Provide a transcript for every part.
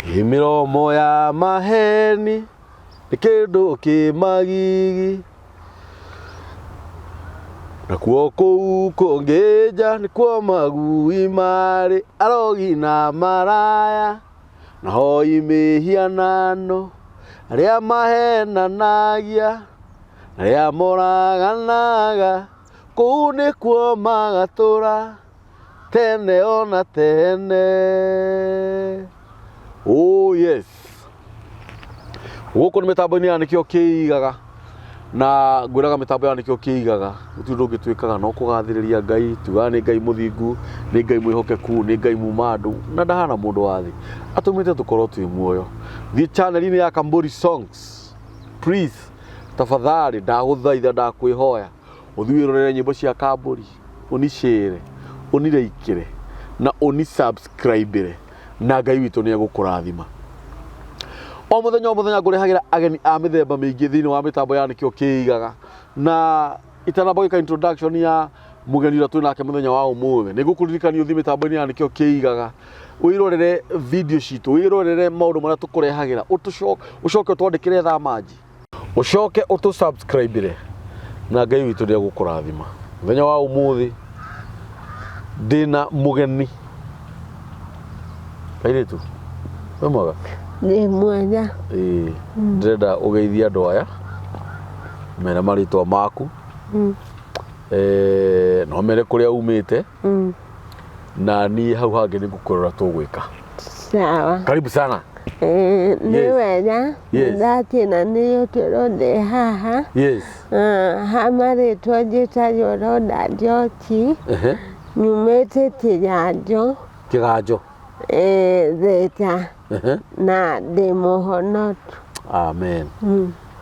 Ĩ mĩromo ya maheni nĩ kĩndũ kĩ magigi nakuo kũu kũngĩ nja nĩkuo magui marĩ arogi na maraya na hoi mĩhianano arĩa mahenanagia na arĩa moraganaga kũu nĩkuo magatũra tene ona tene. Oh yes, gũkũ nĩ mĩtambo-inĩ ya nĩkĩo kĩigaga na ngwĩraga mĩtambo ya nĩkĩo kĩigaga gũtirĩ ũndũ ũngĩ twĩkaga no kũgathĩrĩria Ngai. Tugaga nĩ Ngai mũthingu, nĩ Ngai mwĩhokeku, nĩ Ngai muma andũ na ndahana mũndũ wa thĩ, atũmĩte tũkorwo twĩ muoyo. Thiĩ channel-inĩ ya Kamburi Songs, please, tafadhali, ndagũthaitha, ndakwĩhoya ũthiĩ wĩrorere nyĩmbo cia Kamburi, ũnicĩre, ũnireikĩre na ũnisubscribĩre, na Ngai witũ nĩ egũkũrathima. O mũthenya o mũthenya ngũrehagĩra ageni a mĩthemba mĩingĩ thĩinĩ wa mĩtambo ya nĩkĩo kĩigaga, na itanamba gwĩka introduction ya mũgeni ũrĩa twĩ nake mũthenya wa ũmũthĩ, nĩ ngũkũririkania ũthiĩ mĩtambo-inĩ ya nĩkĩo kĩigaga, wĩrorere video citũ, wĩrorere maũndũ marĩa tũkũrehagĩra, ũcoke ũtwandĩkĩre thamanji, ũcoke ũtũ subscribe na Ngai witũ nĩ egũkũrathima. Mũthenya wa ũmũthĩ ndĩna mũgeni kairĩtu wĩ mwega? Ndĩ mwega. Ĩĩ, ndĩrenda ũgeithie andũ aya, mere marĩtwa maku, no mere kũrĩa umĩte, na niĩ hau hangĩ nĩ ngũkũrora tũgwĩka. Sawa. Karibu sana. Nĩ wega. Ndakena nĩ gũkorwo ndĩ haha. Ha marĩtwa njĩtagwo Rhoda Njoki. Nyumĩte Kĩganjo. Kĩganjo. Thĩka. Na ndĩ mũhonoku. Amen.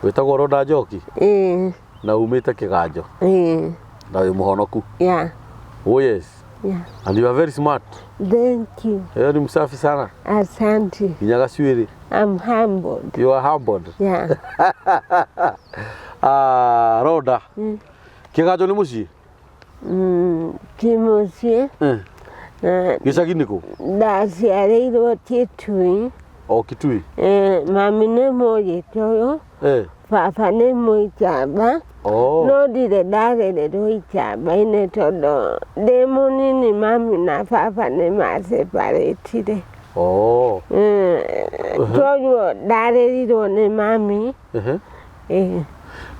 Wĩtagwo Rhoda Njoki? Ĩĩ. Na umĩte Kĩganjo? Ĩĩ. Na wĩ mũhonoku? Yeah. Oh yes. Yeah. And you are very smart. Thank you. Wewe ni msafi sana. Asante. Nginya gacuĩrĩ. I'm humbled. You are humbled. Yeah. Ah, Rhoda. Kĩganjo nĩ mũciĩ? Ti mũciĩ. Gĩcagi nĩ kũ? Ndaciarĩirwo Kitui. O Kitui? Mami nĩ Mũgĩkũyũ. Baba nĩ Mũikamba. No ndirĩ ndarererwo ikamba-inĩ tondũ ndĩ mũnini mami na baba nĩ maseparĩtire. Koguo ndarerirwo nĩ mami.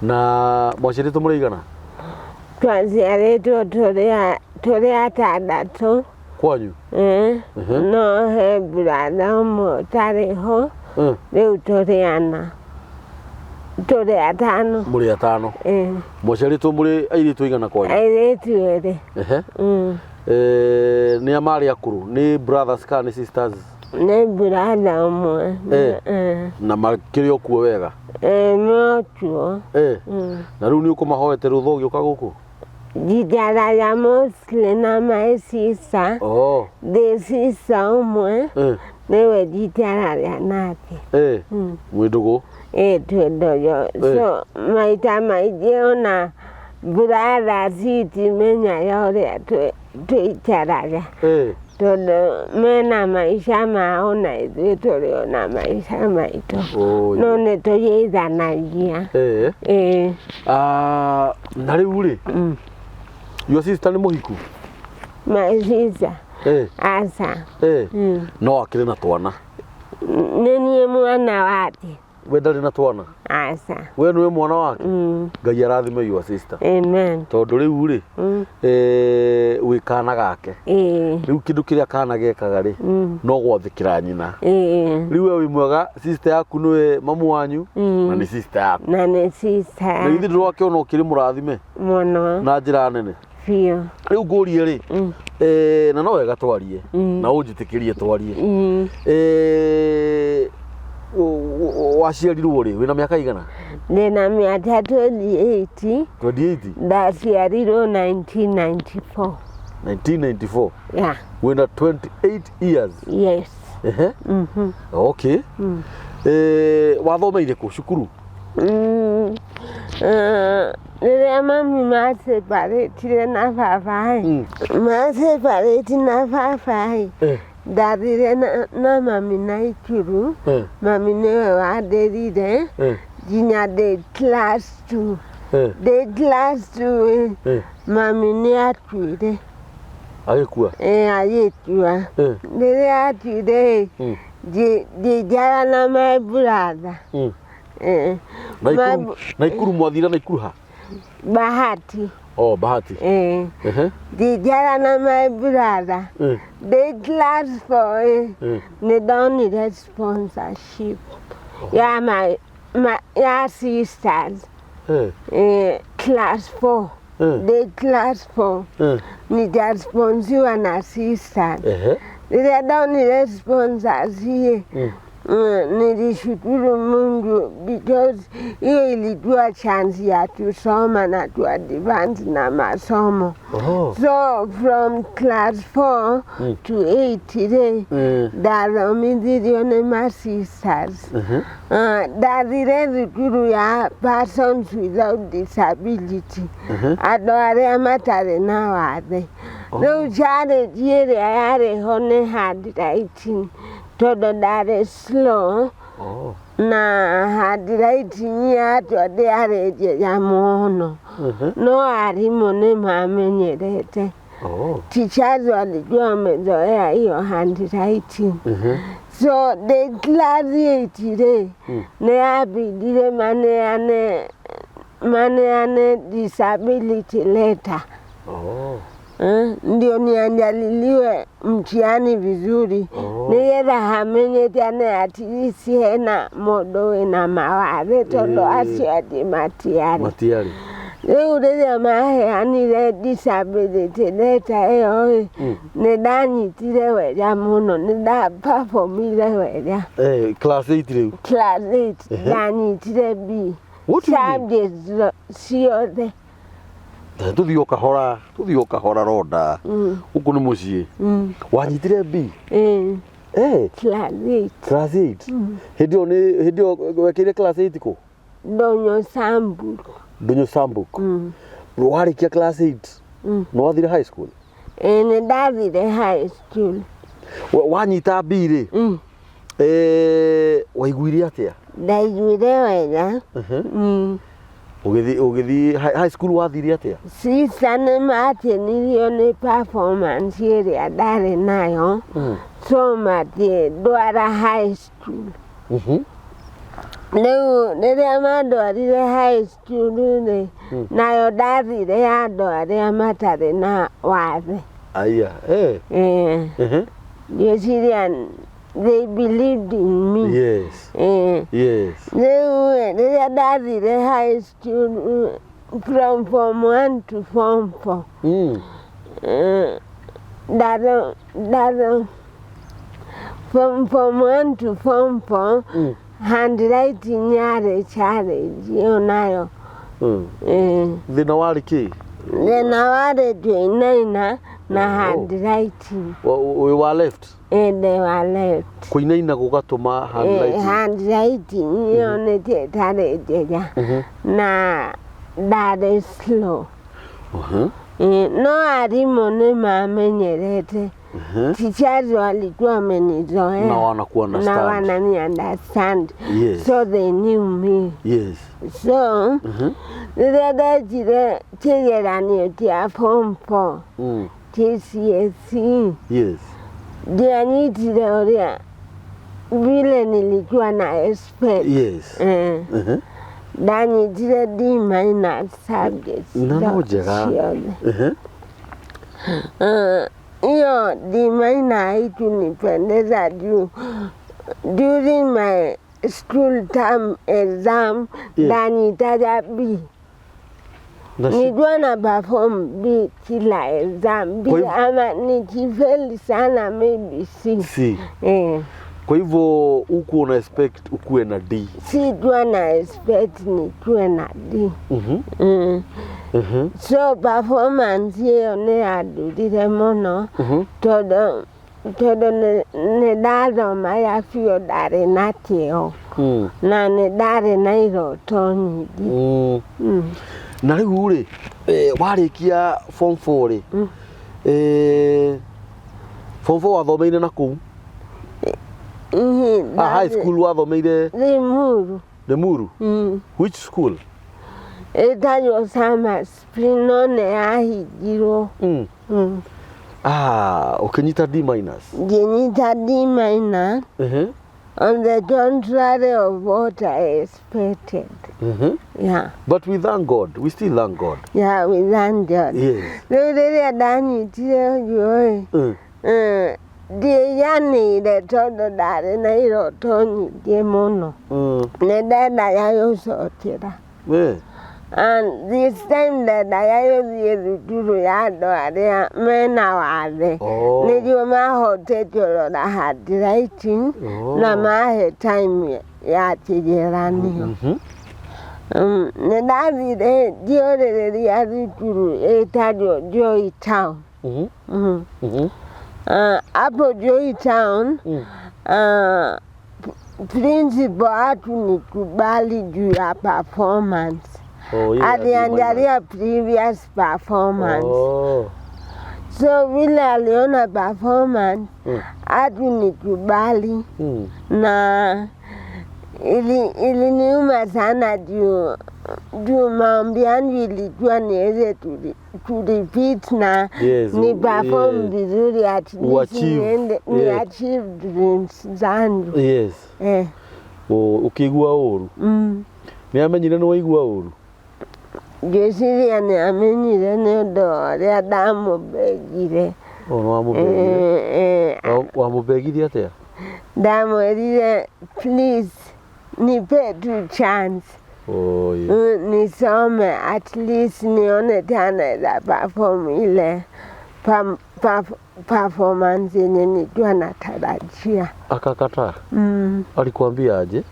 Na mwaciarĩtwo mũrĩ aigana? Twaciarĩtwo tũrĩ atandatũ. Kwanyu? No he brother ũmwe ũtarĩ ho, rĩu tũrĩ ana. Tũrĩ atano. Mũrĩ atano? Mwaciarĩtwo mũrĩ airĩtu aigana kwanyu? Airĩtu erĩ. Nĩ a marĩ akũrũ? Nĩ brothers kana nĩ sisters? Nĩ brother ũmwe. Na makĩrĩ o kuo wega? Me o kuo. Na rĩu nĩ ũkũmahoete rũtha ũgĩũka gũkũ? Njikaraga mostly na my sister. Ndĩ sister ũmwe, nĩwe njikaraga nake. Mwĩ ndũgũ? Ĩĩ twĩ ndũgũ. So maita maingĩ ona brothers itimenyaga ũrĩa tũikaraga. Tondũ mena maica mao na ithuĩ tũrĩ o na maica maitũ. No nĩ tũgeithanagia. Ĩĩ. Na rĩu rĩ, your sister nĩ mũhiku? My sister? Aca. No akĩrĩ na twana? Nĩ niĩ mwana wake. We ndarĩ na twana? Aca. We nĩwe mwana wake? Ngai arathime your sister. Amen. Tondũ rĩu rĩ, wĩ kana gake. Rĩu kĩndũ kĩrĩa kana gekaga rĩ, no gwathĩkĩra nyina. Rĩu we wĩ mwega, sister yaku nĩwe mamu wanyu, na nĩ sister yaku. Na nĩ sister. Na githĩ ndũrakĩona ũkĩrĩ mũrathime? Mũno. Na njĩra nene. Biũ. Rĩu ngũrie rĩ, na no wega twarie, na ũnjĩtĩkĩrie twarie. Waciarirwo rĩ, wĩna mĩaka igana? Ndĩna mĩaka 28. 28? Ndaciarirwo 1994. 1994? Yeah. Wĩna 28 years? Yes. Okay. Wathomeire kũ cukuru? Rĩrĩa mami maseparĩtire na baba ĩ, maseparĩti na baba ĩ, Ndathire na mami Naikuru. Mami nĩwe wandĩrire nginya ndĩ class 2. Ndĩ class 2 ĩ, mami nĩ atuire. Agĩkua? Ĩ, agĩkua. Rĩrĩa atuire ĩ, ngĩikara na my brother. Naikuru, Naikuru mwathire Naikuru ha? Bahati. Oh, Bahati. Ĩ. Ngĩikara na my brother. Ndĩ class 4 ĩ, nĩ ndonire sponsorship ya my ya sisters. Class 4. Ndĩ class 4. Nikasponsiwa na sisters. Rĩrĩa ndonire sponsors ĩ, nilishukuru Mungu because hiyo ilikuwa chance ya kusoma na ku advance na masomo. So from class 4 to 8 rĩ, ndathomithirio nĩ ma sisters. Ndathire thukuru ya persons without disability, andũ arĩa matarĩ na wathe. Rĩu challenge ĩrĩa yarĩ ho nĩ handwriting, tondũ ndarĩ slow na handwriting yakwa ndĩarĩ njega mũno, no arimũ nĩ mamenyerete. Teachers walikuwa wamezoea hiyo handwriting. So ndĩ class 8 rĩ, nĩ yambindire maneane disability letter. Ndio niandaliliwe mtihani vizuri nigetha hamenyekane at least hena mũndũ wĩna mawathe, tondũ acio angĩ matiarĩ. Matiarĩ. Rĩu rĩrĩa maheanire disability letter ĩyo ĩ, nĩ ndanyitire wega mũno, nĩ ndaperformire wega. Class 8 rĩu? Class 8 ndanyitire B. What do you mean? Subjects ciothe. Tũthiĩ o kahora, tũthiĩ o kahora, Ronda. Gũkũ nĩ mũciĩ. Wanyitire B? Ĩĩ. Class 8. Class 8. Hĩndĩ ĩyo nĩ hĩndĩ ĩyo wekĩire class 8 kũ? Ndonyo Samburu. Ndonyo Sambuk. Warĩkia class 8, nĩ wathire high school? Ĩĩ, nĩ ndathire high school. Wanyita B rĩ, waiguire atĩa? Ndaiguire wega. Ũgĩthiĩ high school, wathire atĩa? Sister nĩ makenirio nĩ performance ĩrĩa ndarĩ nayo, so makĩndwara high school. Rĩu rĩrĩa mandwarire high school rĩ, nayo ndathire ya andũ arĩa matarĩ na wathe. Aya. Ĩĩ. Ngwĩciria they believed in me. Ĩĩ. Rĩu rĩrĩa ndathire high school, from form 1 to form 4, ndaro from form 1 to form 4, handwriting yarĩ challenge ĩyo nayo. Thĩna warĩ kĩ? Thĩna warĩ kũinaina na handwriting. Wĩ wa left? Ĩndĩ wa left. Kũinaina gũgatũma handwriting. Handwriting ĩyo nĩ ĩtarĩ njega na ndarĩ slow. No arimũ nĩ mamenyerete. Teachers walikuwa wamenizoea Na wanaku na understand. wanani understand. So they knew me. So rĩrĩa ndekire kĩgeranio kĩa form 4, KCSE, ndianyitire ũrĩa vile nilikuwa na expect. Ndanyitire D minus subjects Na no njega. ciothe. Hiyo D minus haikunipendeza juu during my school term exam ndanyitaga B. Nilikuwa na perform B kila exam, B Kwa hivyo- ama nikifeli sana maybe C. C. Eh, Kwa hivyo huku una expect ukuwe na D. Sikuwa na expect nikuwe na D. So performance ĩyo nĩ yandurire mũno tondũ nĩ ndathomaga biũ, ndarĩ na kĩo na nĩ ndarĩ na iroto nyingĩ. Na rĩu rĩ, warĩkia form 4 rĩ, Form 4 wathomeire na kũu? Ihi, Ah, high school wathomeire? Limuru. Limuru? Mm. Which school? Ĩtagwo Summer Spring, no nĩ yahingirwo. Ah, ũkĩnyita D minus? Ngĩnyita D minus. On the contrary of what I expected. Yeah. But we thank God. We still thank God. Yeah, we thank God. Yes. Rĩu rĩrĩa ndanyitire ũguo ĩ, ndiaiganĩire tondũ ndarĩ na iroto nyingĩ mũno. Nĩ ndendaga gũcokera. And this time ndendaga gũthiĩ thukuru ya andũ arĩa mena wathe. Nĩguo mahotete kũrora handwriting na mahe time ya kĩgeranio. Nĩ ndathire ngĩũrĩrĩria thukuru ĩtagwo Joy Town. Hapo Joy Town, principal hakunikubali juu ya performance. Oh, yeah, Aliangalia previous performance. So vile aliona performance, hakunikubali na iliniuma sana juu maombi yangu ilikuwa niweze to repeat na ni perform vizuri, at least Uachieve. niende ni achieve dreams zangu. Eh. Ũkĩigua ũru? Nĩ amenyire nĩ waigua ũru? Ngwĩciria nĩ amenyire nĩ ũndũ wa ũrĩa ndamũbengire. Oh, nĩ wamũbengire? Wamũbengire atĩa? Ndamwĩrire, "Please nipe tu chance." Oh, yeah. Nisome at least nione tena naweza perform ile performance yenye nilikuwa natarajia. Akakataa? Mm. Alikwambia aje?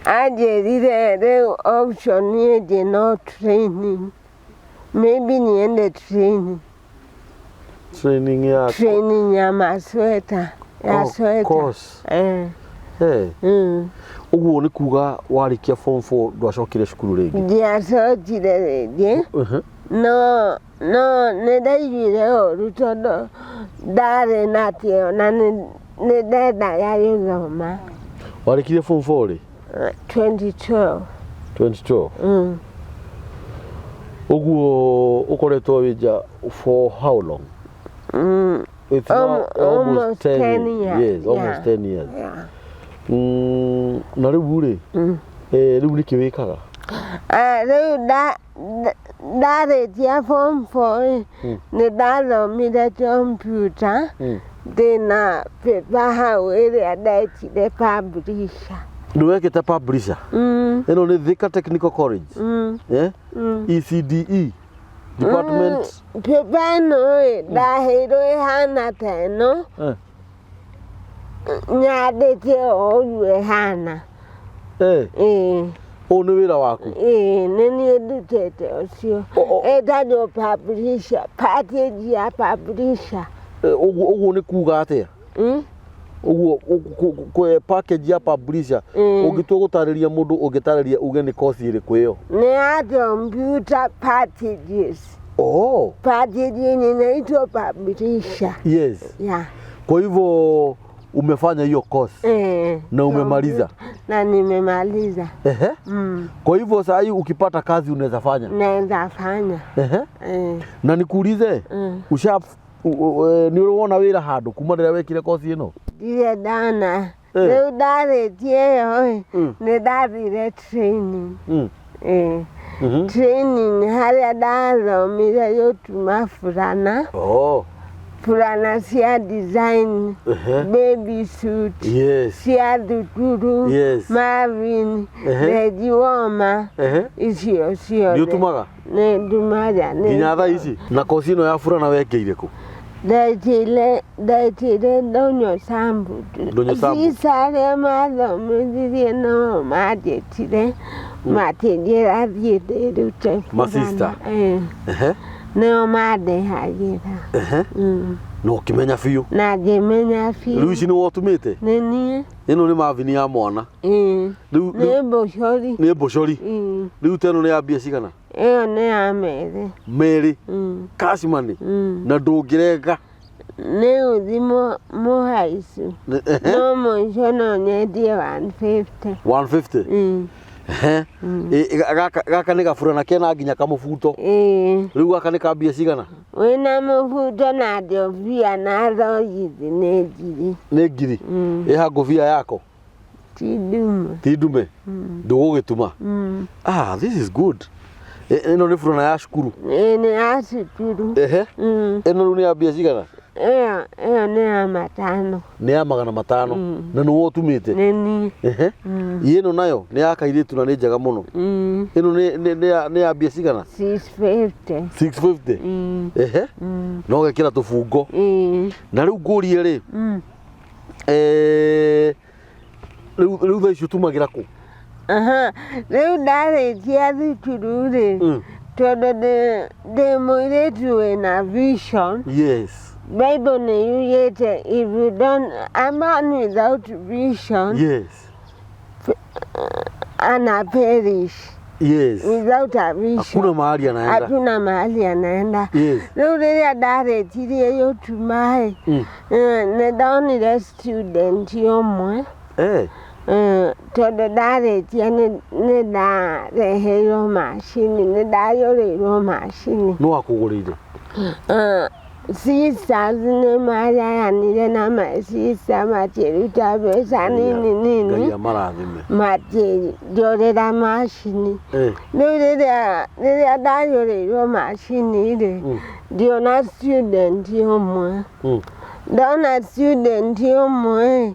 Anjĩrire rĩu option ĩngĩ no training. Maybe niende training. Training ya Training ya masweta. Ya Oh, sweta. course. Eh. Hey. Ũguo nĩ kuga warĩkia form 4 ndwacokire cukuru rĩngĩ? Ndiacokire rĩngĩ. No nĩ ndaiguire ũru tondũ ndarĩ na kĩo na nĩ ndendaga gũthoma. Warĩkirie form 4 rĩ? 2012. 2012. Mm. Ũguo ũkoretwo wĩ nja for how long? It's now almost Almost 10 10 years. Yes, almost 10 years. Na rĩu rĩ, rĩu nĩkĩ wĩkaga? Ah, rĩu ndarĩkia form 4 ĩ, nĩ ndathomire computer, ndĩna paper hau ĩrĩa ndekire publisher. Nĩ wekĩte publisher? Mm. Ĩno nĩ Thika Technical College? Mm. Eh? Mm. ECDE department? Paper ĩno ĩ, ndaheirwo ĩhana ta ĩno, nyandĩke o ũguo ĩhana. Ĩĩ. Ũyũ nĩ wĩra waku? Ĩĩ, nĩ niĩ ndutĩte ũcio. Ĩtagwo publisher, package ya publisher. Ũguo nĩ kuga atĩa? Mm? Ũguo package ya publisher, ũngĩtua gũtarĩria mũndũ, ũngĩtarĩria uge nĩ course ĩrĩkũ ĩyo? Nĩ ya computer packages. Package yenye inaitwa publisher. Yeah. Kwa hivyo umefanya hiyo course na umemaliza? Na nimemaliza. Kwa hivyo saa hii ukipata kazi unaweza fanya? Naweza fanya. Na nikuulize, usha nĩ ũrĩ wona wĩra handũ kuma rĩrĩa wekire course ĩno? Ndirĩ ndona. Rĩu ndarĩkia ĩyo ĩ, nĩ ndathire training. Training harĩa ndathomire gũtuma burana. Burana cia design, baby suit, cia thukuru, Marvin, leg warmer, icio ciothe. Nĩ ũtumaga? Nĩ ndumaga. Nginya thaa ici? Na koci ĩno ya burana wekĩire kũ? Ndekĩire Ndonyo Sambu. Ndonyo Sambu. Sisa arĩa mathomithirie no manjĩtire makĩnjĩra thiĩ ndĩrute Masista? burana. Nĩo mandehagĩra. Na ũkĩmenya biũ? Na ngĩmenya biũ. Rĩu ici nĩwe ũtumĩte? Nĩ niĩ. Ĩno nĩ mavini ya mwana. Ĩĩ. Rĩu Nĩ mbocorĩ. Nĩ mbocorĩ. Ĩĩ. Rĩu ta ĩno nĩ ya mbia cigana? Ĩyo nĩ ya merĩ. Merĩ. Cash money. Na ndũngĩrenga. Nĩ uthi mũhaicu. No mũico no nyendie 150. 150? Ehe. Gaka nĩ gaburana kena nginya kamũbuto. Ĩĩ. Rĩu gaka nĩ ka mbia cigana? Wĩna mũbuto na ndobia na thogithi nĩ ngiri. Nĩ ngiri? Ĩha ngũbia yako? Ti ndume. Ti ndume? Ndũgũgĩtuma? Ah, this is good. Ĩno nĩ burana ya cukuru? Ĩĩ, nĩ ya cukuru. Ehe. Ĩno rĩu nĩ ya mbia cigana? Ĩyo nĩ ya 500. Nĩ ya 500. Na nĩwe ũtumĩte? Nĩ niĩ. Ehe. Ĩno nayo nĩ ya kairĩtu na nĩ njega mũno. Ĩno nĩ ya mbia cigana? 650. 650? Ehe. Na ũgekĩra tũbungo. Na rĩu ngũrie rĩ, rĩu thaa ici ũtumagĩra kũ? Aha, rĩu ndarĩkia thukuru rĩ, tondũ ndĩ mũirĩtu wĩna vision. Yes. Bible nĩ yugĩte if you don't, a man without vision, Yes. ana perish. Yes. Without a vision. Hakuna mahali anaenda. Hakuna mahali anaenda. Yes. Rĩu rĩrĩa ndarĩkirie gũtuma ĩ, nĩ ndonire student ũmwe. Tondũ ndarĩkia nĩ ndareheirwo macini, nĩ ndagũrĩirwo macini. Nũ wakũgũrĩire? Sisters nĩ marayanire na my sister makĩruta mbeca nini nini. Ngai amarathime. Makĩnjorera macini. Rĩu rĩrĩa ndagũrĩirwo macini rĩ, ndiona student ũmwe. Ndona student ũmwe,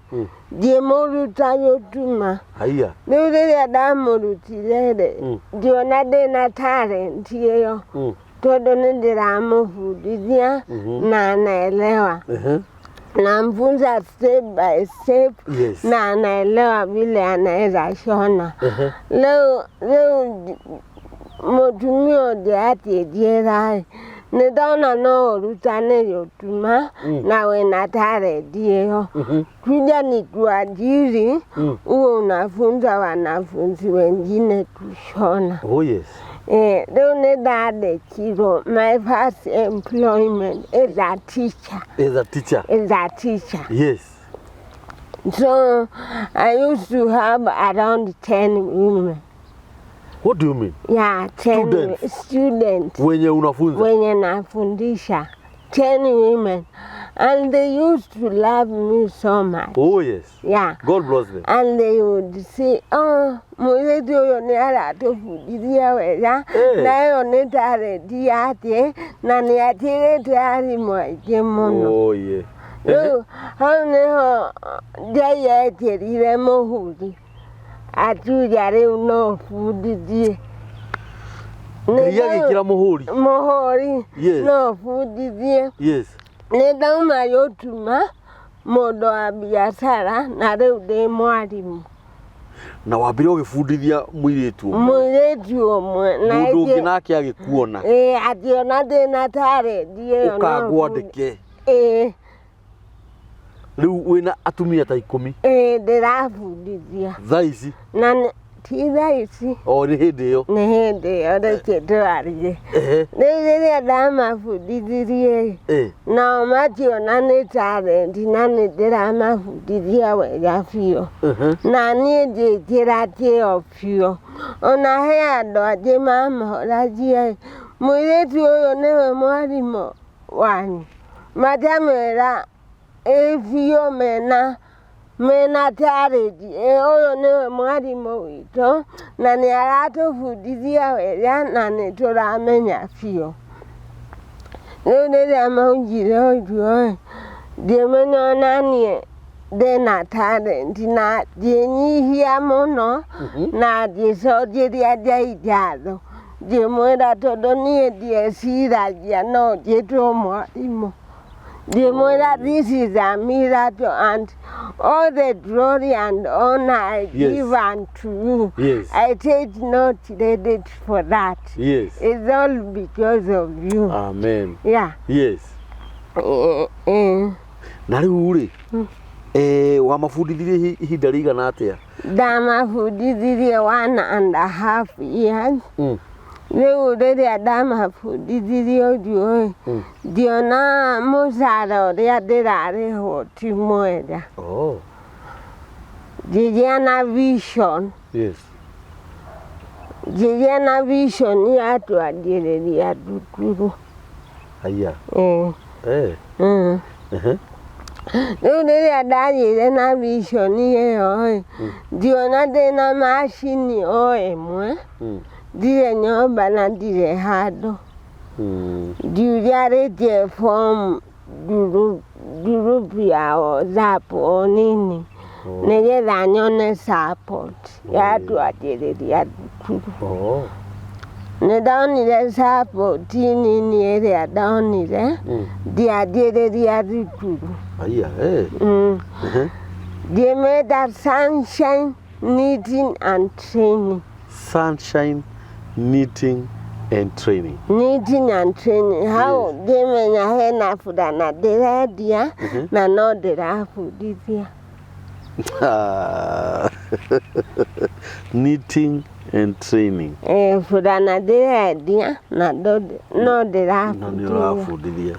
ngĩmũruta gũtuma. Haiya. Rĩu rĩrĩa ndamũrutire rĩ, ndiona ndĩna talent ĩyo. Tondũ nĩ ndĩramũbundithia na anaelewa. Namfunza step by step. Yes. Na anaelewa vile anaweza shona. Rĩu mũtumia ũngĩ akĩnjĩra ĩ, nĩ ndona no ũrutane gũtuma na wĩna talent ĩyo. Kuja nikuajiri, uwe unafunza wanafunzi wengine kushona. Oh yes. Rĩu nĩ ndandĩkirwo, my first employment is a teacher. Is a teacher. Is a teacher. Yes. So I used to have around 10 women. What do you mean? Yeah, 10 Students. Students. Wenye unafunza? Wenye nafundisha. 10 women. And they used to love me so much. Oh yes. Yeah. God bless them. And they would say, oh, mũirĩtu ũyũ nĩ aratũbundithia wega, na ĩyo nĩ talent yake, na nĩ atigĩte arimũ aingĩ mũno. Oh yeah. Rĩu hau nĩho Ngai ekĩrire mũhuri, akiuga rĩu no bundithie. Ngai agĩkĩra mũhũri? Mũhũri, Yes. no bundithie. Yes. Nĩ ndauma gũtuma mũndũ wa biacara na rĩu ndĩ mwarimũ. Na wambire ũgĩbundithia mũirĩtu ũmwe. Mũirĩtu ũmwe. Na Mũndũ ũngĩ ĩngĩ- nake agĩkuona. Ĩĩ, akĩona ndĩna talent ĩyo no Ũkangwandĩke. Ĩĩ. Rĩu wĩna atumia ta 10. Ĩĩ, ndĩrabundithia. Thaa ici? Na ti thaa ici. O nĩ hĩndĩ ĩyo? Nĩ hĩndĩ ĩyo reke twarie. Rĩu rĩrĩa ndamabundithirie, nao makĩona nĩ talent na nĩ ndĩramabundithia wega biũ. Na niĩ ngĩkĩra kĩo biũ. Ona he andũ angĩ mamoragia, mũirĩtu ũyũ nĩwe mwarimũ wanyu. Makamera ĩ biũ mena talent, ũyũ nĩwe mwarimũ witũ na nĩ aratũbundithia wega na nĩ tũramenya biũ. Rĩu rĩrĩa maugire ũguo ĩ, ngĩmenya ona niĩ ndĩna talent na ngĩnyihia mũno na ngĩcokeria Ngai ngatho. Ngĩmwĩra tondũ niĩ ndieciragia no njĩtwo mwarimũ. Ngĩmwĩra this is a miracle and all the glory and honor I give unto you. Yes. I take no credit for that. Yes. It's all because of you. Amen. Yeah. Yes. Na rĩu rĩ, wamabundithirie ihinda rĩigana atĩa? Ndamabundithirie 1.5 years. Rĩu rĩrĩa ndamabundithirie ũguo ĩ, ndiona mũcara ũrĩa ndĩrarĩhwo ti mwega. Oh. Ngĩgĩa na vision. Yes. Ngĩgĩa na vision ya kwanjĩrĩria thukuru. Haya. Ĩĩ. Eh. Ehe. Rĩu rĩrĩa ndagĩire na vision ĩyo ĩ, ndiona ndĩna macini o ĩmwe, ndirĩ nyũmba na ndirĩ handũ. Ndiujarĩtie form group ya WhatsApp o nini nĩgetha nyone support ya twanjĩrĩria thukuru. Oh. Nĩ ndonire support nini ĩrĩa ndonire ndianjĩrĩria thukuru. Haya. Eh. Ehe. Ngĩmĩta Sunshine Knitting and Training. Sunshine Knitting and Training. Knitting and Training. Hau ngĩmenya hena burana ndĩrendia na no ndĩrabundithia. Knitting and Training. Eh, burana ndĩrendia na no No nĩ ndĩrabundithia. ũrabundithia.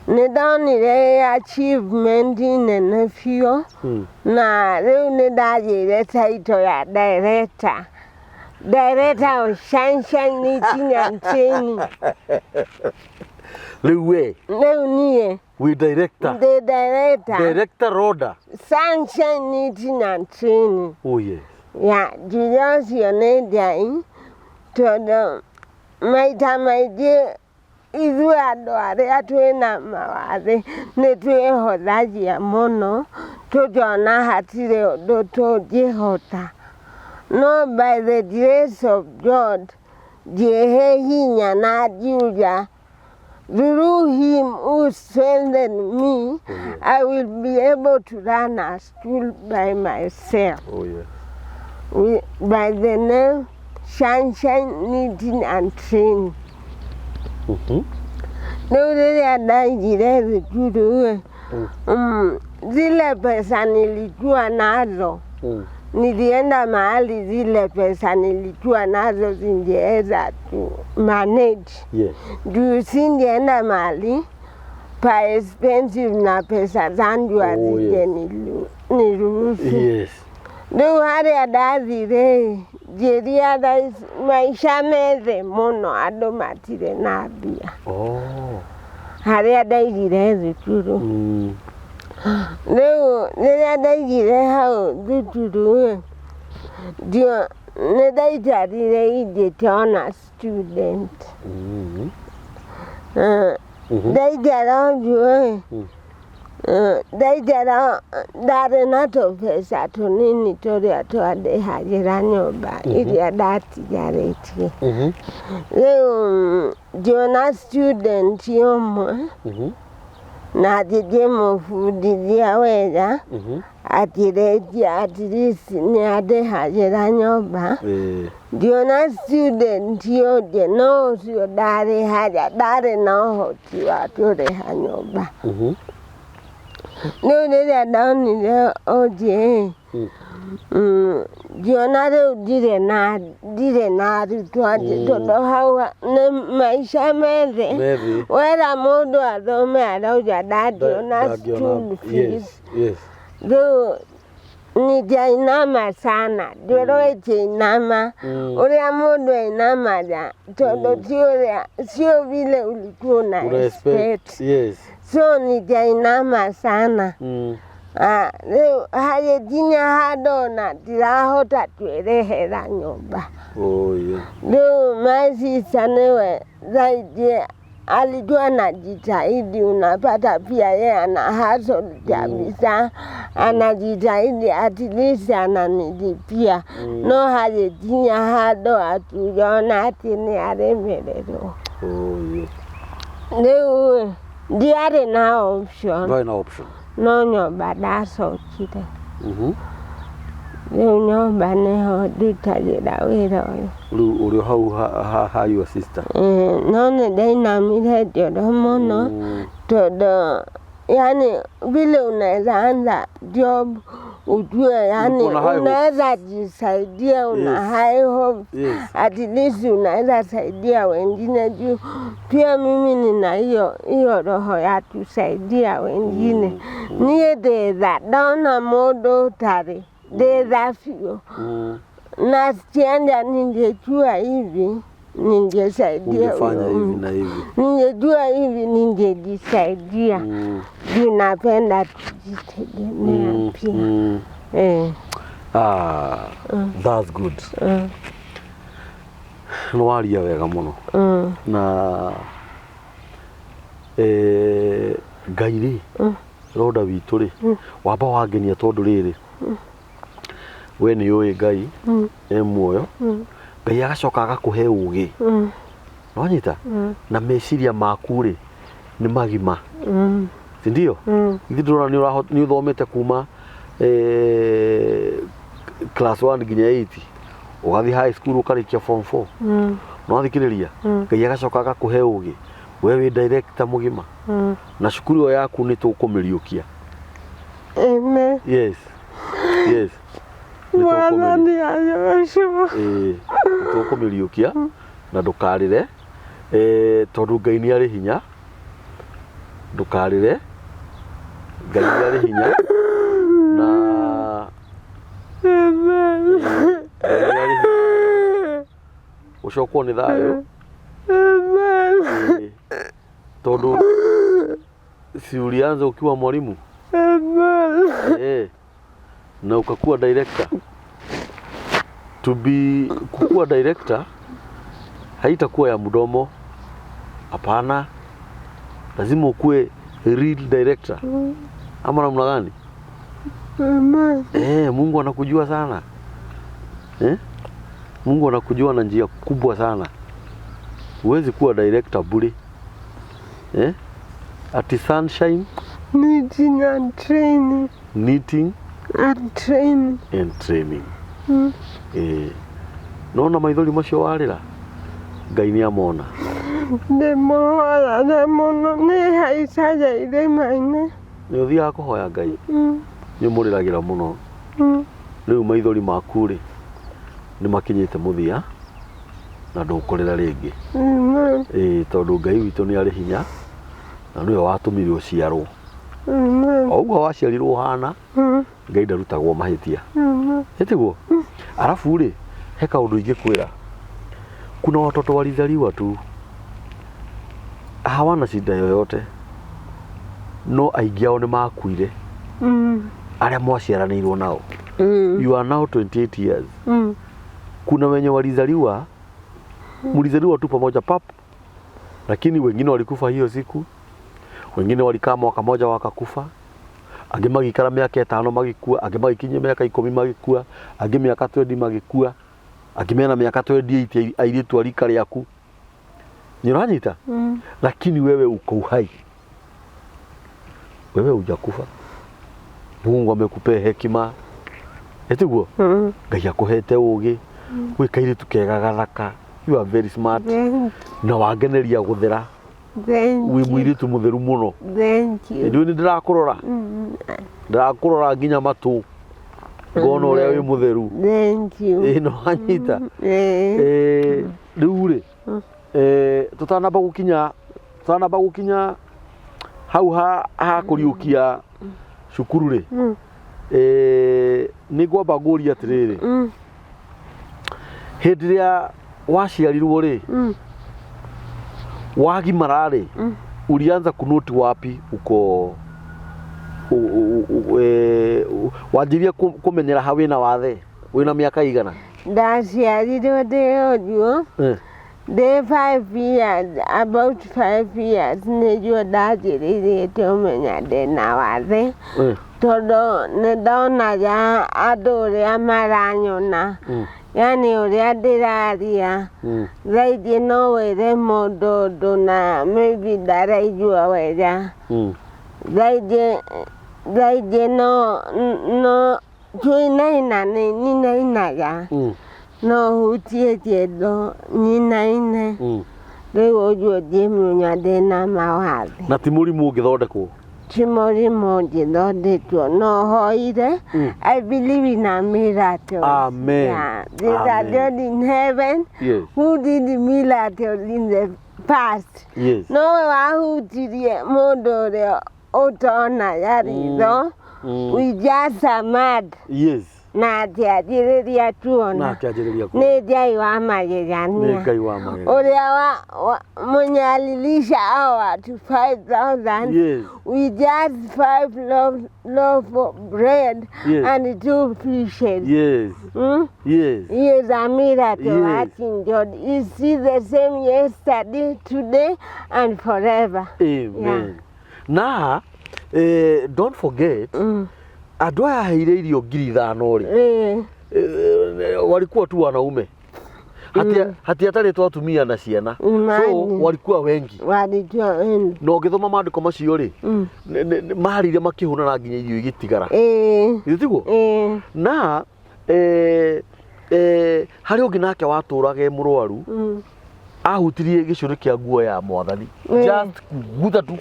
Nĩ ndonire achievement nene biũ na rĩu nĩ ndagĩire title ya director. Director of Sunshine Knitting and Training. Rĩu we Rĩu niĩ wĩ director. ndĩ director. Director Roda. Sunshine Knitting and Training. Oh yes. Ya njuge ũcio nĩ Ngai tondũ maita maingĩ ithuĩ andũ arĩa twĩna mawathe nĩ twĩhothagia mũno tũkona hatirĩ ũndũ tũngĩhota. No by the grace of God ngĩhe hinya na ngiuga through him who strengthened me, I will be able to run a school by myself. Oh yes. We, by the name Sunshine Knitting and Training. Rĩu rĩrĩa ndaigire thukuru ĩ, zile pesa nilikuwa nazo nilienda mahali zile pesa nilikuwa nazo zingeweza tu manage. Yes. Juu singeenda mahali pa expensive na pesa zangu Oh, hazije yes. niruhusu. Yes. Rĩu harĩa ndathire ngĩrealize maica me thĩ mũno andũ matirĩ na mbia. Oh. Harĩa ndaigire thukuru. Rĩu rĩrĩa ndaigire hau thukuru ĩ, ndio nĩ ndaikarire ingĩkĩona student. Ndaikara ũguo ĩ, ndaikara ndarĩ na tũbeca tũnini tũrĩa twandĩhagĩra nyũmba iria ndatigarĩtie. Rĩu ngĩona student ũmwe na ngĩmũbundithia wega akĩrĩkia at least nĩ andĩhagĩra nyũmba. Eh. Ngĩona student ũngĩ no ũcio ndarĩhaga ndarĩ na ũhoti wa kũrĩha nyũmba. Rĩu rĩrĩa ndonire ũngĩ ĩ, ngĩona rĩu ndirĩ na arutwo angĩ tondũ hau nĩ maica me thĩ. Me thĩ. Wera mũndũ athome arauga ndangĩona school fees. Yes. Yes. Rĩu ningĩinama sana ngĩrwo ĩkĩinama ũrĩa mũndũ ainamaga tondũ ti ũrĩa sio vile ulikuwa una Una expect. expect. Yes. So ningĩinama sana. Ah, rĩu hagĩkinya handũ ona ndirahota kwĩrĩhĩra nyũmba. Oh yeah. Rĩu my sister nĩwe thaa alikuwa anajitahidi, unapata pia yeye ana hustle kabisa, anajitahidi at least ananilipia no hagĩkinya handũ akiuga atĩ nĩ aremererwo. Oh yeah. Rĩu ndiarĩ na option Ndwarĩ na option. No nyũmba ndacokire. Rĩu nyũmba nĩho ndutagĩra wĩra ũyũ. Rĩu ũrĩ o hau ha your sister. Ĩĩ, no nĩ ndainamire njoro mũno tondũ yani vile unaweza anza job. Ujue yani Uko na high hopes. unaweza jisaidia, una Yes. high hopes. Yes. At least unaweza saidia wengine juu pia mimi nina hiyo hiyo roho ya kusaidia wengine. Niĩ ndĩ tha ndona mũndũ ũtarĩ ndĩ tha biũ na sikienda, ningejua hivi ningesaidia Ungefanya huyo hivi mtu. na hivi. Ningejua hivi ningejisaidia juu napenda kujitegemea pia. Eh. Ah, that's good. Nĩ waria wega mũno na Ngai rĩ, Roda witũ rĩ, wamba wangenia tondũ rĩrĩ, we nĩ ũĩ Ngai e muoyo, Ngai agacoka agakũhe ũgĩ, nĩwanyita, na meciria maku rĩ nĩ magima, si ndio? Ithuĩ ndĩrona nĩ ũthomete kuma class 1 nginya 8, ũgathiĩ high school ũkarĩkia form 4, nĩwathikĩrĩria, Ngai agacoka agakũhe ũgĩ, we wĩ director mũgima, na cukuru ĩyo yaku nĩ tũkũmĩriũkia. Amen. Yes, yes. Nĩ Mwathani agocwo. Ĩĩ, nĩ tũkũmĩriũkia na ndũkarĩre, tondũ Ngai nĩ arĩ hinya, ndũkarĩre, Ngai nĩ arĩ hinya na Amen. Ngai nĩ arĩ hinya, ũcokwo nĩ thayũ. Amen. Ĩĩ, tondũ si ulianza ukiwa mwalimu? Amen. Na ukakuwa director. To be kukuwa director haitakuwa ya mdomo, hapana, lazima ukuwe real director ama namna gani? Amen. Mungu anakujua sana. Mungu anakujua na njia kubwa sana. Huwezi kuwa director bure. Ati sunshine Knitting and training. Knitting and training. And training. Nona maithori macio warĩra, Ngai nĩ amona. Ndĩmũhoyaga mũno, nĩ haicaga irĩma-inĩ. Nĩ ũthiaga kũhoya Ngai? Nĩ ũmũrĩragĩra mũno? Rĩu maithori maku rĩ nĩ makinyĩte mũthia na ndũkũrĩra rĩngĩ. Amen. Ĩĩ, tondũ Ngai witũ nĩ arĩ hinya na nĩwe watũmire ũciarwo. Amen. O ũguo waciarirwo ũhana, Ngai ndarutagwo mahĩtia. Ĩtiguo? Alafu rĩ, he kaũndũ ingĩkwĩra, kuna watoto walizaliwa tu hawana shida yoyote, no aingĩ ao nĩ makuire, arĩa mwaciaranĩirwo nao. You are now 28 years. Kuna wenye walizaliwa, mlizaliwa tu pamoja pap, lakini wengine walikufa hiyo siku, wengine walikaa mwaka moja wakakufa, angĩ magĩikara mĩaka 5 magĩkua, angĩ magĩkinyia mĩaka 10 magĩkua, angĩ mĩaka 20 magĩkua, angĩ mena mĩaka 28 airĩtu a rika rĩaku. Nĩ ũranyita? Lakini wewe uko uhai, wewe hujakufa. Mungu amekupea hekima, ĩtiguo? Ngai akũhete ũgĩ, wĩ kairĩtu kega gathaka, you are very smart. Thank, Na wangeneria gũthera, thank wĩ you. mũirĩtu mũtheru mũno. Thank you. Ndũĩ nĩ ndĩrakũrora, ndĩrakũrora nginya matũ, ngona ũrĩa wĩ mũtheru. Thank you. Ĩĩ, no wanyita. Rĩu rĩ, tũtanamba gũkinya hau ha kũriũkia cukuru rĩ, nĩ ngwamba ngũrie atĩrĩrĩ, hĩndĩ ĩrĩa waciarirwo rĩ, wagimara rĩ, ulianza kunoti wapi uko wanjirie kũmenyera ha wĩna wathe wĩna mĩaka igana? Ndaciarirwo ndĩ ũguo, ndĩ 5 years, about 5 years nĩguo ndanjĩrĩirie kũmenya ndĩna wathe, tondũ nĩ ndonaga andũ ũrĩa maranyona, yani ũrĩa ndĩraria. Thaa ingĩ no wĩre mũndũ ũndũ na maybe ndaraigua wega. Thaa ingĩ no kwĩnaina nĩ nyinainaga, no hutie kĩndũ nyinaine. Rĩu ũguo ngĩmenya ndĩna mawathe. Na ti mũrimũ ũngĩthondekwo? Ti mũrimũ ũngĩthondekwo no hoire. I believe in a miracle. Amen. Yeah. There's a Amen. God in heaven who did miracles in the past. Nowe wahutirie mũndũ ũrĩa ũtonaga ritho with just a mad na akĩanjĩrĩria Na tuona. akĩanjĩrĩria kuona. Nĩ Ngai wa Nĩ magegania. Ngai wa magegania. Ũrĩa mwenye alilisha hao watu 5,000 with just 5 loaf of bread and 2 fishes. He is a miracle working God. Is he the same yesterday, today, and forever? Amen. Na don't forget andũ aya aheire irio 5,000 rĩ, walikuwa tu wanaume, hatiatarĩtwo atumia na ciana, so Imagine. walikuwa wengi. Walikuwa wengi. Na ũngĩthoma maandĩko macio rĩ, marire makĩhũna na nginya irio igĩtigara. Githĩ tiguo? Na harĩ ũngĩ nake watũraga e mũrwaru, ahutirie gĩcũrĩ kĩa nguo ya mwathani, just kuguta tu,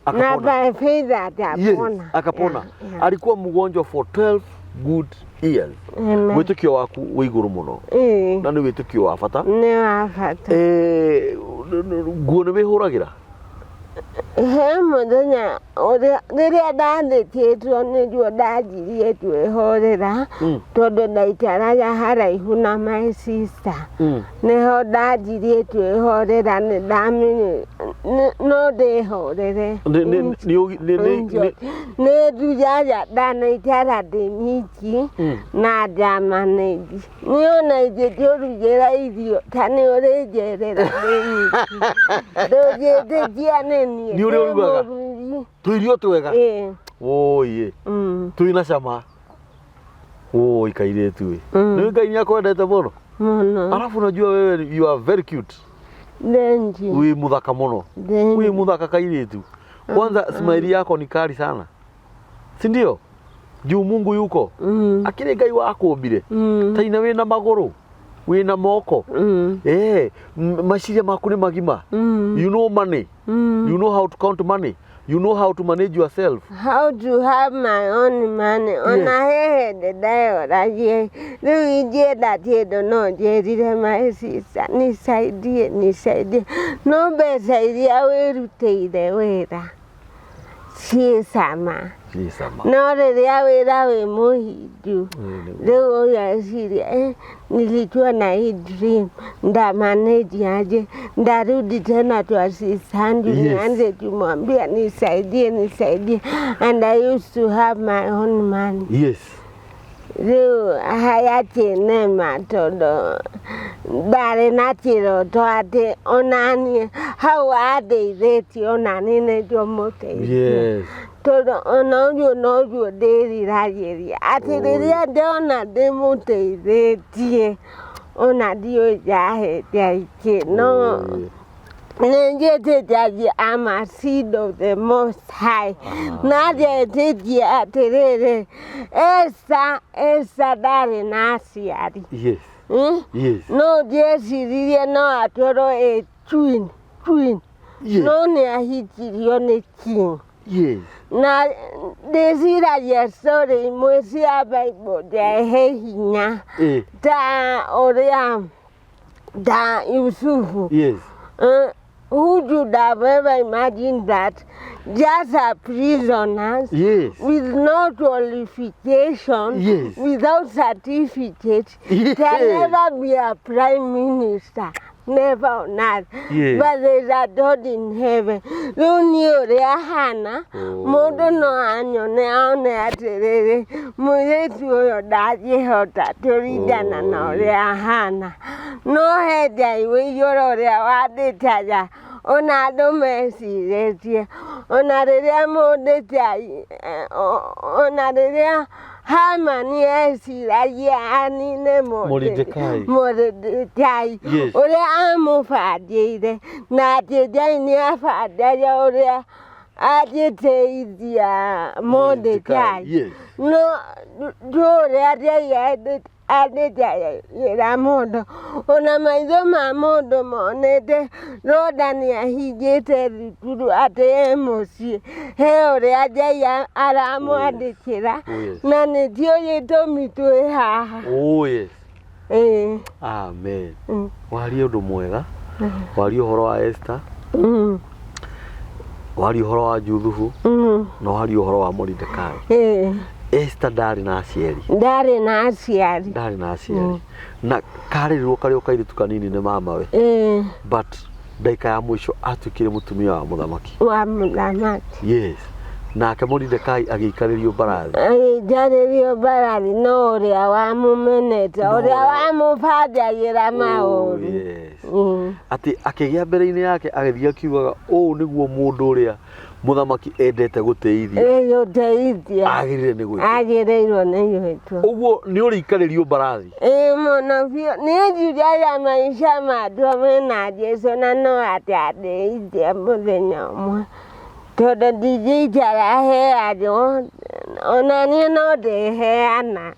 Na akapona. by faith atapona. Akapona. Yeah. Alikuwa mgonjwa for 12 good years. Amen. Wĩtĩkio waku wĩ igũrũ mũno, na nĩ wĩtĩkio wa bata. Nĩ wa bata. Nguo nĩ wĩhũragĩra? He mũthenya ũrĩa rĩrĩa ndathĩkĩtwo nĩguo ndanjirie kwĩhũrĩra, tondũ ndaikaraga haraihu na my sister. Nĩho ndanjirie kwĩhũrĩra, nĩ ndamenye no ndĩhũrĩre. Nĩ ndugaga ndanaikara ndĩ nyiki na ndamanĩnji niĩ ona ingĩkũrugĩra irio ta nĩ ũrĩnjerera ndĩ nyiki, ndũngĩtĩkia nĩ niĩ. Nĩ ũrĩa ũrugaga? Ndĩ mũrugi. Tũirio twega. Ĩĩ. Wũiĩ, twĩna cama, wũi kairĩtu ĩ. Nĩ Ngai nĩ akwendete mũno. Mũno. Alafu unajua wewe you are very cute. Thank you. Wĩ mũthaka mũno. Thank Wĩ you. mũthaka kairĩtu. Kwanza smile yako ni kali sana, si ndio? Juu Mungu yuko, akĩrĩ Ngai wakũmbire, taina wĩna magũrũ, wĩna moko, meciria maku nĩ magima. You know money, you know how to count money, you know how to manage yourself. How to have my own money. Ona he hĩndĩ ndeyoragie rĩu ingĩenda kĩndũ no njĩrire my sister nisaidie, nisaidie, no mbeca iria wĩrutĩire wĩra ciĩ cama. Ciĩ cama. No rĩrĩa wĩra wĩ mũhindu, rĩu ũgeciria, nilikuwa na hii dream, ndamanage aje? Ndarudi tena kwa sistangu nianze kumwambia nisaidie, nisaidie? And I used to have my own money. Rĩu hayakĩnema tondũ ndarĩ na kĩroto atĩ onaniĩ hau andeithĩtie onaniĩ nĩguo mũteithie, tondũ ona ũguo noguo ndĩriragĩria atĩ rĩrĩa ndona ndĩmũteithĩtie ona ndiũĩ ndahĩtia ikĩ, no Oi. nĩ njĩtĩkagia I'm a seed of the Most High, na ngetĩkia atĩrĩrĩ, Esa ndarĩ na aciari. No ndieciririe no atwarwo ĩ twin twin, no nĩ ahikirio nĩ king. Na ndĩciragia story imwe cia Bible ndehe hinya, ta ũrĩa ta Yusufu. Who would have ever imagined that just a prisoners with no qualification, without certificate, can never be a prime minister? Never on earth. But there's a God in heaven. Rĩu niĩ ũrĩa hana, mũndũ no anyone one atĩrĩrĩ, mũirĩtu ũyũ ndangĩhota kũringana na ũrĩa ahana. No he Ngai wĩ igũrũ ũrĩa wandĩkaga ona andũ mecirĩtie, ona rĩrĩa mũndĩkai, ona rĩrĩa Hamani eciragia anine Moridekai. Moridekai, ũrĩa amũbangĩire, na atĩ Ngai nĩ abangaga ũrĩa angĩteithia Moridekai. No ndũĩ ũrĩa Ngai Andĩkagĩra mũndũ ona maitho ma mũndũ monete Rhoda nĩ ahingĩte thukuru atĩ e mũciĩ he ũrĩa Ngai aramwandĩkĩra. Oh, yes. Na nĩkĩo gĩtũmi twĩ haha. Oh, yes. Ĩĩ. Amen. Waria ũndũ mwega, waria ũhoro wa Esther, waria ũhoro wa Juthubu, na waria ũhoro wa Moridekai. Esther ndarĩ na aciari. Ndarĩ na aciari. Ndarĩ na aciari. Na karĩrirwo karĩ o kairĩtu kanini nĩ mamawe. But ndagĩka ya mũico atuĩkire mũtumia wa mũthamaki. Wa mũthamaki. Yes. Nake Moridekai agĩikarĩrio mbarathi. Agĩikarĩrio mbarathi no ũrĩa wamũmenete, ũrĩa wamũbanjagĩra maũru. Yes. Atĩ akĩgĩa mbere-inĩ yake agĩthiĩ akiugaga ũũ nĩguo mũndũ ũrĩa mũthamaki endete gũtĩithia. Gũtĩithia. Agĩrĩire nĩ gwĩtwo. Agĩrĩirwo nĩ gwĩtwo. Ũguo nĩ ũrĩikarĩrio mbarathi. Ĩĩ mũno biũ. Niĩ njugaga maica makwa mena Jesũ na no akandĩithia mũthenya ũmwe. Tondũ ndingĩikara heanwo, ona niĩ no ndĩheana.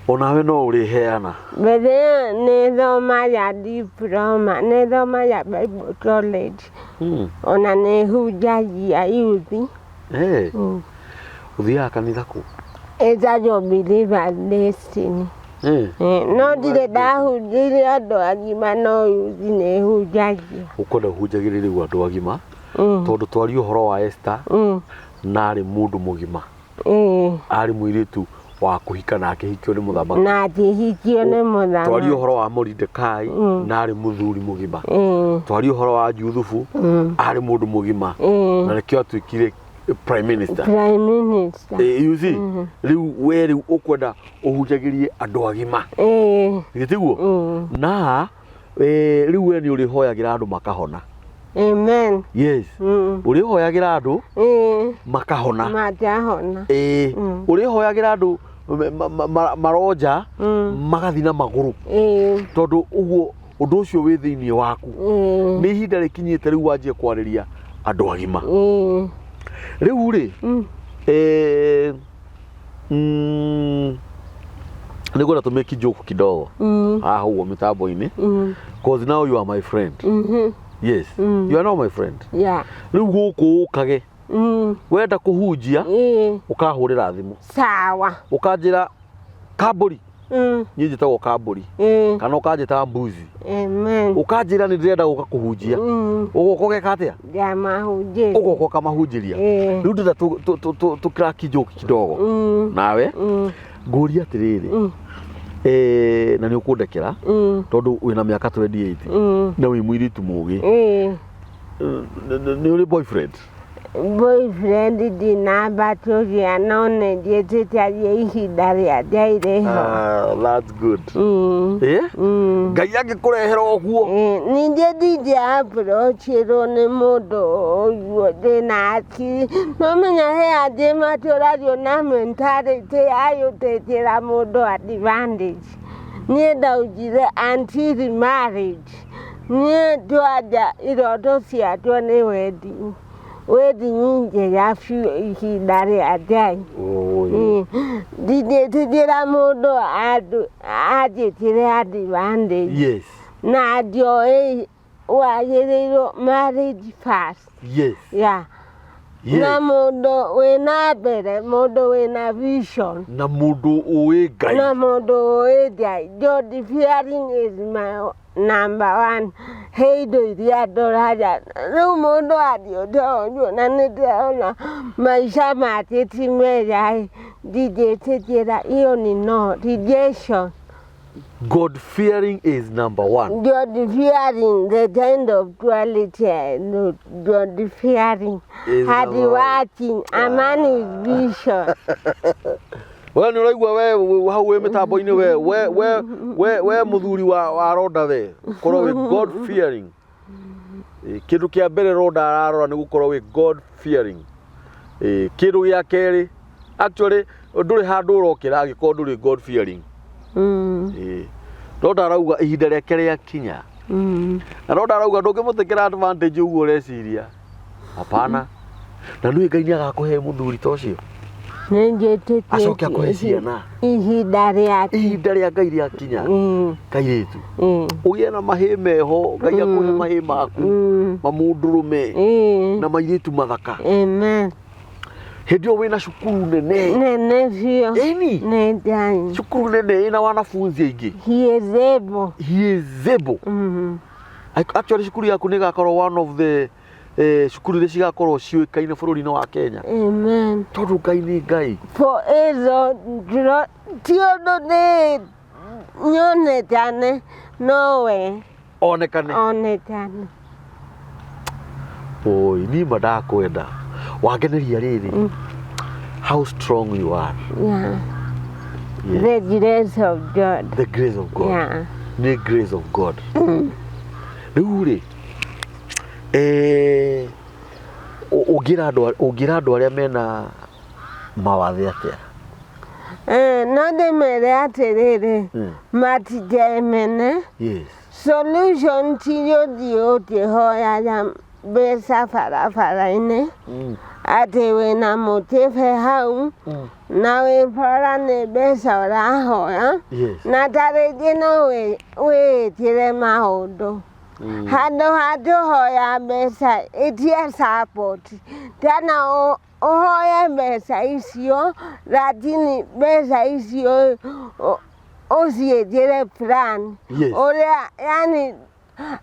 Onawe no ũrĩheana. Mbere ĩyo nĩ thomaga diploma, nĩ thomaga Bible college. Ona nĩ hunjagia youth. Hey. Ũthiaga kanitha kũ? Ĩtagwo Believers Destiny. No ndirĩ ndahunjĩria andũ agima no youth nĩ hunjagia. Ũkwenda ũhunjagĩrie rĩu andũ agima tondũ twaria ũhoro wa Esther na arĩ mũndũ mũgima. Arĩ mũirĩtu wa kũhika na akĩhikio nĩ mũthamaki. Na akĩhikio nĩ mũthamaki. Twaria ũhoro wa Moridekai na arĩ mũthuri mũgima. Twaria ũhoro wa Juthubu arĩ mũndũ mũgima. Na nĩkĩo atuĩkire prime minister. Prime minister. You see, rĩu we rĩu ũkwenda ũhunjagĩrie andũ agima. Githĩ tiguo? Na rĩu we nĩ ũrĩhoyagĩra andũ makahona. Amen. Yes. Ũrĩhoyagĩra andũ makahona. Makahona. Ũrĩhoyagĩra andũ maronja magathiĩ na magũrũ. Tondũ ũguo ũndũ ũcio wĩ thĩinĩ waku. Nĩ ihinda rĩkinyĩte rĩu wanjie kwarĩria andũ agima. Rĩu rĩ, nĩngwenda tũ make joke kidogo haha ũguo mĩtambo-inĩ. Cause now you are my friend. Yes. You are now my friend. Yeah. Rĩu gũkũ ũkage. Wenda kũhunjia, ũkahũrĩra thimũ. Sawa. Ũkanjĩra Kambũri. Niĩ njĩtagwo Kambũri. Kana ũkanjĩta Mbuzi. Amen. Ũkanjĩra nĩ ndĩrenda gũka kũhunjia. Ũgoka ũgeka atĩa? Ngamahunjĩria. Ũgoka ũkamahunjĩria. Rĩu ndĩrenda tũ crack joke kidogo. Nawe ngũrie atĩrĩrĩ. Na nĩ ũkũndekera tondũ wĩna mĩaka 28 na wĩ mũirĩtu mũgĩ. Nĩ ũrĩ boyfriend? Boyfriend ndinamba tũgĩa no nĩ njĩtĩkagia ihinda rĩa Ngai rĩho. That's good. Ngai angĩkũrehera ũguo. Ningĩ ndingĩ approachirwo nĩ mũndũ ũguo ndĩna akili. No menya he angĩ matũragio na mentality ya gũtĩkĩra mũndũ advantage. Niĩ ndaugire until marriage. Niĩ twanja iroto ciakwa nĩ wedding. Wedding njega biũ ihinda rĩa Ngai. Ndingĩtigĩra mũndũ anjĩkĩre advantage. Yes. Na ndioĩ wagĩrĩirwo marriage first. Yes. Yeah. Yes. Na mũndũ wĩna mbere, mũndũ wĩna vision. Na mũndũ ũĩ Ngai. Na mũndũ ũĩ Ngai. God fearing is my number one. He indo iria ndoraga. Rĩu mũndũ angĩũka ũguo na nĩ ndĩrona maica make ti mega ĩ, ndingĩtĩkĩra iyo ni no rejection. God fearing is number one. God fearing, the kind of quality I know. God fearing, Is hard number one. working, a man with vision. We nĩ ũraigua we hau wĩ mĩtambo-inĩ we we we we we mũthuri wa Rhoda we korwo wĩ God fearing. Kĩndũ kĩa mbere Rhoda ararora nĩ gũkorwo wĩ God fearing. Kĩndũ gĩa kerĩ actually ndũrĩ handũ ũrokĩra angĩkorwo ndũrĩ God fearing. Rhoda arauga ihinda rĩake rĩakinya. Na Rhoda arauga ndũngĩmũtĩkĩra advantage ũguo ũreciria. Hapana. Na nĩũĩ Ngai nĩ agakũhe mũthuri ta ũcio. Nĩ Acoke akũhe njĩtĩkĩtie ciana. Ihinda rĩake. Ihinda rĩa Ngai rĩakinya. Kairĩtu. Ũgĩe na mahĩ meho, Ngai akũhe mahĩ maku. Mamũndũrũme. Na mairĩtu mathaka. Amen. Hĩndĩ ĩyo wĩna cukuru nene. Nene biũ. Ĩni. Nĩ Ngai. Cukuru nene ĩna wanafunzi aingĩ. He is able. He is able. Actually cukuru yaku nĩ ĩgakorwo one of the cukuru iria cigakorwo ciũĩkaine bũrũri-inĩ wa Kenya. Amen. Tondũ Ngai nĩ Ngai. For ĩzo ndiro ti ũndũ ndĩ nyonetane nowe Onekane. Onekane. Oi, niĩ ma ndakwenda. Wangeneria rĩrĩ. How strong you are. Yeah. The grace of God. The grace of God. Nĩ grace of God. Rĩu rĩ, ũngĩra andũ arĩa mena mawathe atĩa? No ndĩmere atĩrĩrĩ, matikemene. Solution ti gũthiĩ ũkĩhoyaga mbeca barabara-inĩ atĩ wĩna mũkebe hau na wĩ bara nĩ mbeca ũrahoya na ta rĩngĩ no wĩĩkĩre maũndũ. Handũ ha tũhoya mbeca ĩtia support kana ũhoye mbeca icio, lakini mbeca icio ũciĩkĩre plan ũrĩa yani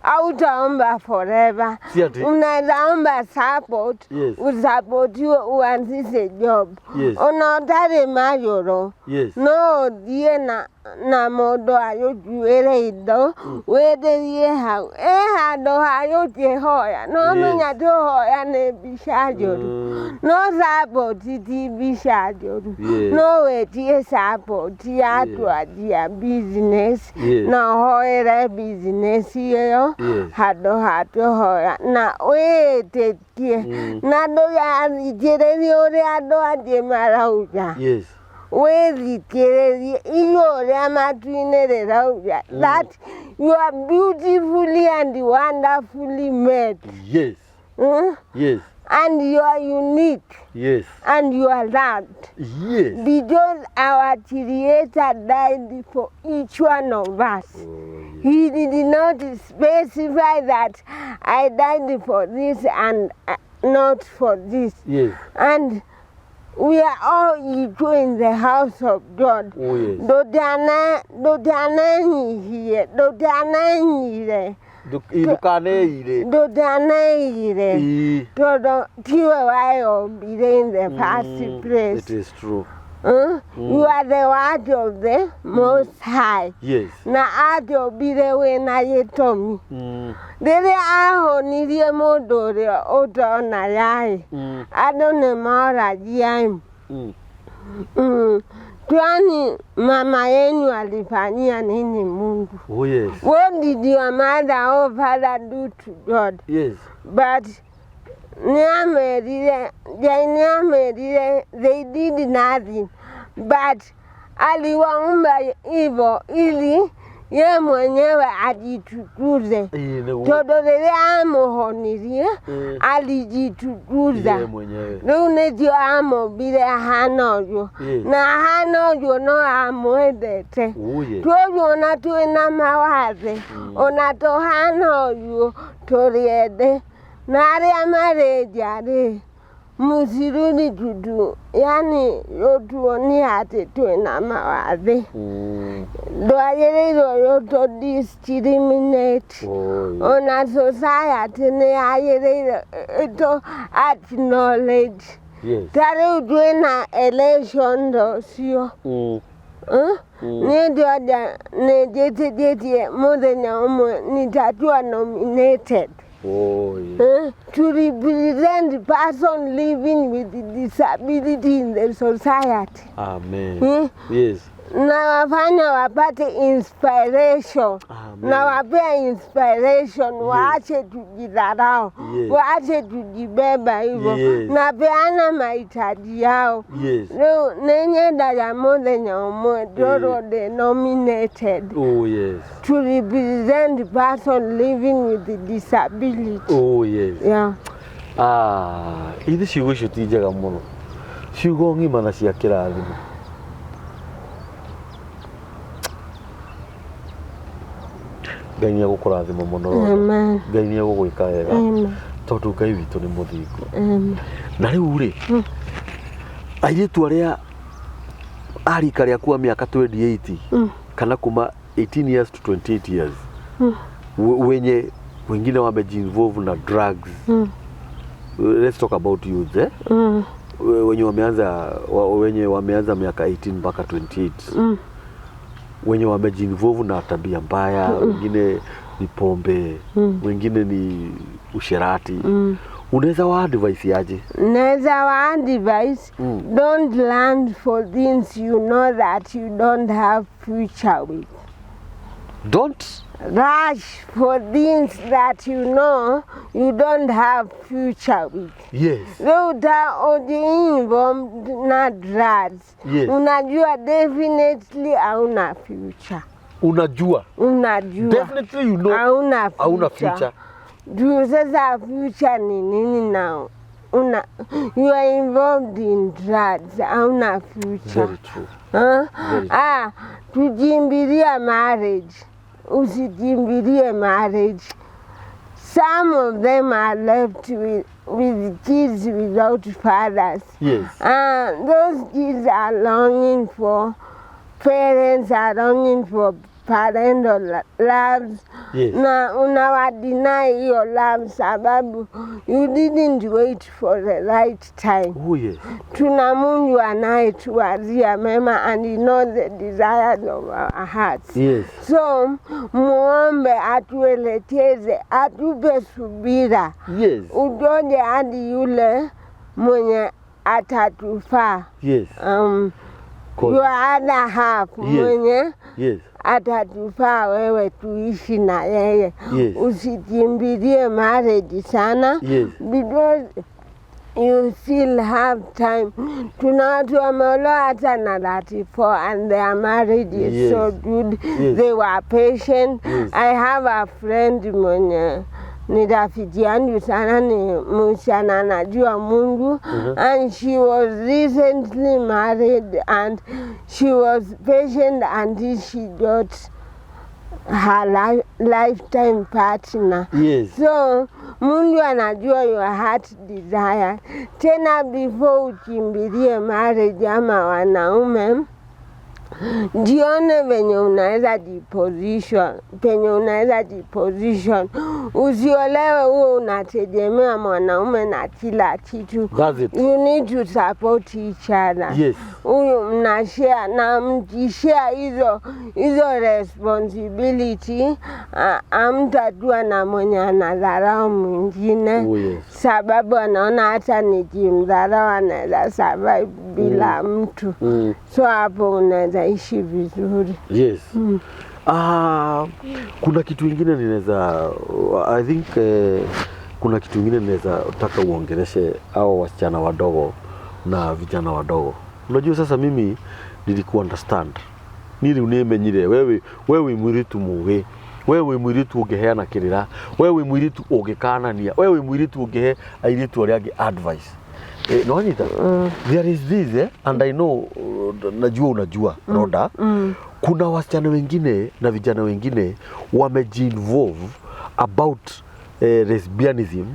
hautaomba forever. Si ati. Unaweza omba support, usapotiwe uanzishe job. Ona ũtarĩ magũrũ no ũthiĩ na mũndũ agũkuĩre indo wĩndĩrie hau ĩ handũ ha gũkĩhoya no menya tũhoya nĩ mbica njũru. No support ti mbica njũru. No wĩtie support ya kwanjia business na ũhoere business ĩyo handũ ha kũhoya na wĩĩtĩkie na ndũgathikĩrĩrie ũrĩa andũ angĩ marauga. Wĩthikĩrĩrie igũrũ ũrĩa matu-inĩ rĩrauga that you are beautifully and wonderfully made. And you are unique. And you are loved. Because our Creator died for each one of us. Oh, yes. He did not specify that I died for this and not for this. And we are all equal in the house of God. Oh, yes. Ndũkananyihie, ndũkananyire, Ndũkaneire. Ndũkaneire, Ii. Tondũ tiwe wayombire in the first place. It is true. You are the word of the Most High. Na atũmbire wĩna gĩtũmi. Rĩrĩa ahonirie mũndũ ũrĩa ũtonaga-ĩ, andũ nĩ moragia-ĩ, kwani mama yenu alifanyia nini Mungu? Oh, yes. What did your mother or father do to God? But nĩamerire, Ngai nĩamerire they did nothing, but aliwaumba hivyo ili ye mwenyewe ajitukuze. Ĩĩ, nĩguo. Tondũ rĩrĩa amũhonirie alijitukuza. Ye mwenyewe. Rĩu nĩkĩo amombire ahana ũguo. Na ahana ũguo no amwendete. Oh, yes. Twoguo ona twĩna mawathe, ona tũhana ũguo tũrĩ ende. Na arĩa marĩ nja rĩ, mũcirudi tutu, yani gũtuonia atĩ twĩna mawathe. Ndwagĩrĩirwo gũtũ discriminate. Oh, yes. Ona society nĩ yagĩrĩire ĩtũ acknowledge. Ta rĩu twĩna election rũciũ. Niĩ ndĩrenda nĩ njĩtĩkĩtie mũthenya ũmwe nitakuwa nominated. Oh, yes. To represent person living with disability in the society. Amen. Yes. Na wafanya wapate inspiration. Amen. Na wapea inspiration, waache kujidharau, waache kujibeba hivyo. Na peana mahitaji yao. Rĩu nĩ nyendaga mũthenya ũmwe ngorwo ndĩ nominated Oh, yes. to represent person living with disability. Oh, yes. Yeah. Ah, ithi ciugo icio ti njega mũno. Ciugo ng'ima na cia kĩrathimo. Ngai nĩ egũkũrathima mũno Rhoda. Amen. Ngai nĩ egũgwĩka wega Amen. tondũ Ngai witũ nĩ mũthingu. Amen. Na rĩu rĩ, airĩtu arĩa a rika rĩaku a mĩaka 28 kana kuma 18 years to 28 years, wenye wengine wamejiinvolve na drugs, let's talk about youth, eh? Wenye wameanza miaka 18 mpaka 28, wenye wamejiinvolve na tabia mbaya, wengine ni pombe, wengine ni usherati, unaweza wa advice aje? Naweza wa advice, don't run for things you know that you don't have future with. Don't Rush for things that you know you don't have future with. Rĩu ta ujiinvolved na drugs, unajua definitely hauna future. Unajua. Unajua Definitely you know hauna hauna future. future. Juu sasa future ni nini na una you are involved in drugs, hauna future. Very true. Huh? Very true. Ah, tujimbilia marriage, usijimbilie marriage. Some of them are left with kids without fathers. Those kids are longing for parents, are longing for parental loves. Na unawadeny hiyo love sababu you didn't wait for the right time. Oh yes. Tuna Mungu anayetuwazia mema and he knows the desires of our hearts. So muombe atuelekeze, atupe subira, utoje hadi yule mwenye atatufaa. Your other half, mwenye atatufaa wewe tuishi na yeye. Usikimbilie marriage sana, because you still have time. Tuna watu wameolewa hata na 34 and their marriage is so good. They were patient. I have a friend mwenye ni rafiki yangu sana, ni msichana anajua Mungu, and she was recently married and she was patient until she got her lifetime partner. So Mungu anajua your heart desire. Tena before ukimbilie marriage ama wanaume, jione venye unaweza jiposition, penye unaweza jiposition. Usiolewe huo unategemea mwanaume na kila kitu. That's it. You need to support each other. Huyu mnashare na mkishare hizo responsibility, hamtakuwa na mwenye anadharau mwingine. Oh, yes. Sababu anaona hata nikimdharau anaweza survive bila mtu. So hapo unaweza ishi vizuri. Yes. Ah, kuna kitu ingine ninaweza, I think, kuna kitu ingine ninaweza taka uongeleshe hao wasichana wadogo na vijana wadogo. Unajua sasa mimi niliku understand. Nili nimenyire wewe, wewe mwiritu muge, wewe mwiritu ungiheana kirira, wewe mwiritu ungikanania, wewe mwiritu ungihe airitu aria angi advice. No wanyita? There is this, and I know, najua unajua, Rhoda, kuna wasichana wengine na vijana wengine wamejiinvolve about lesbianism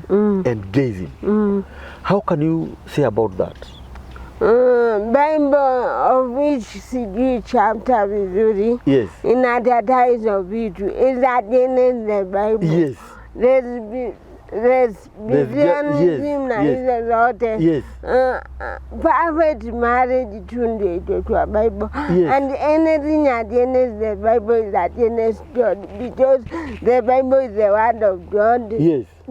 and gayism. How can you say about that? Bible, of which sijui chapter vizuri, inakataa hizo vitu, is against the Bible. Lesbianism na hizo zote. Perfect marriage tu ndio iko kwa Bible. And anything against the Bible is against God, because the Bible is the word of God.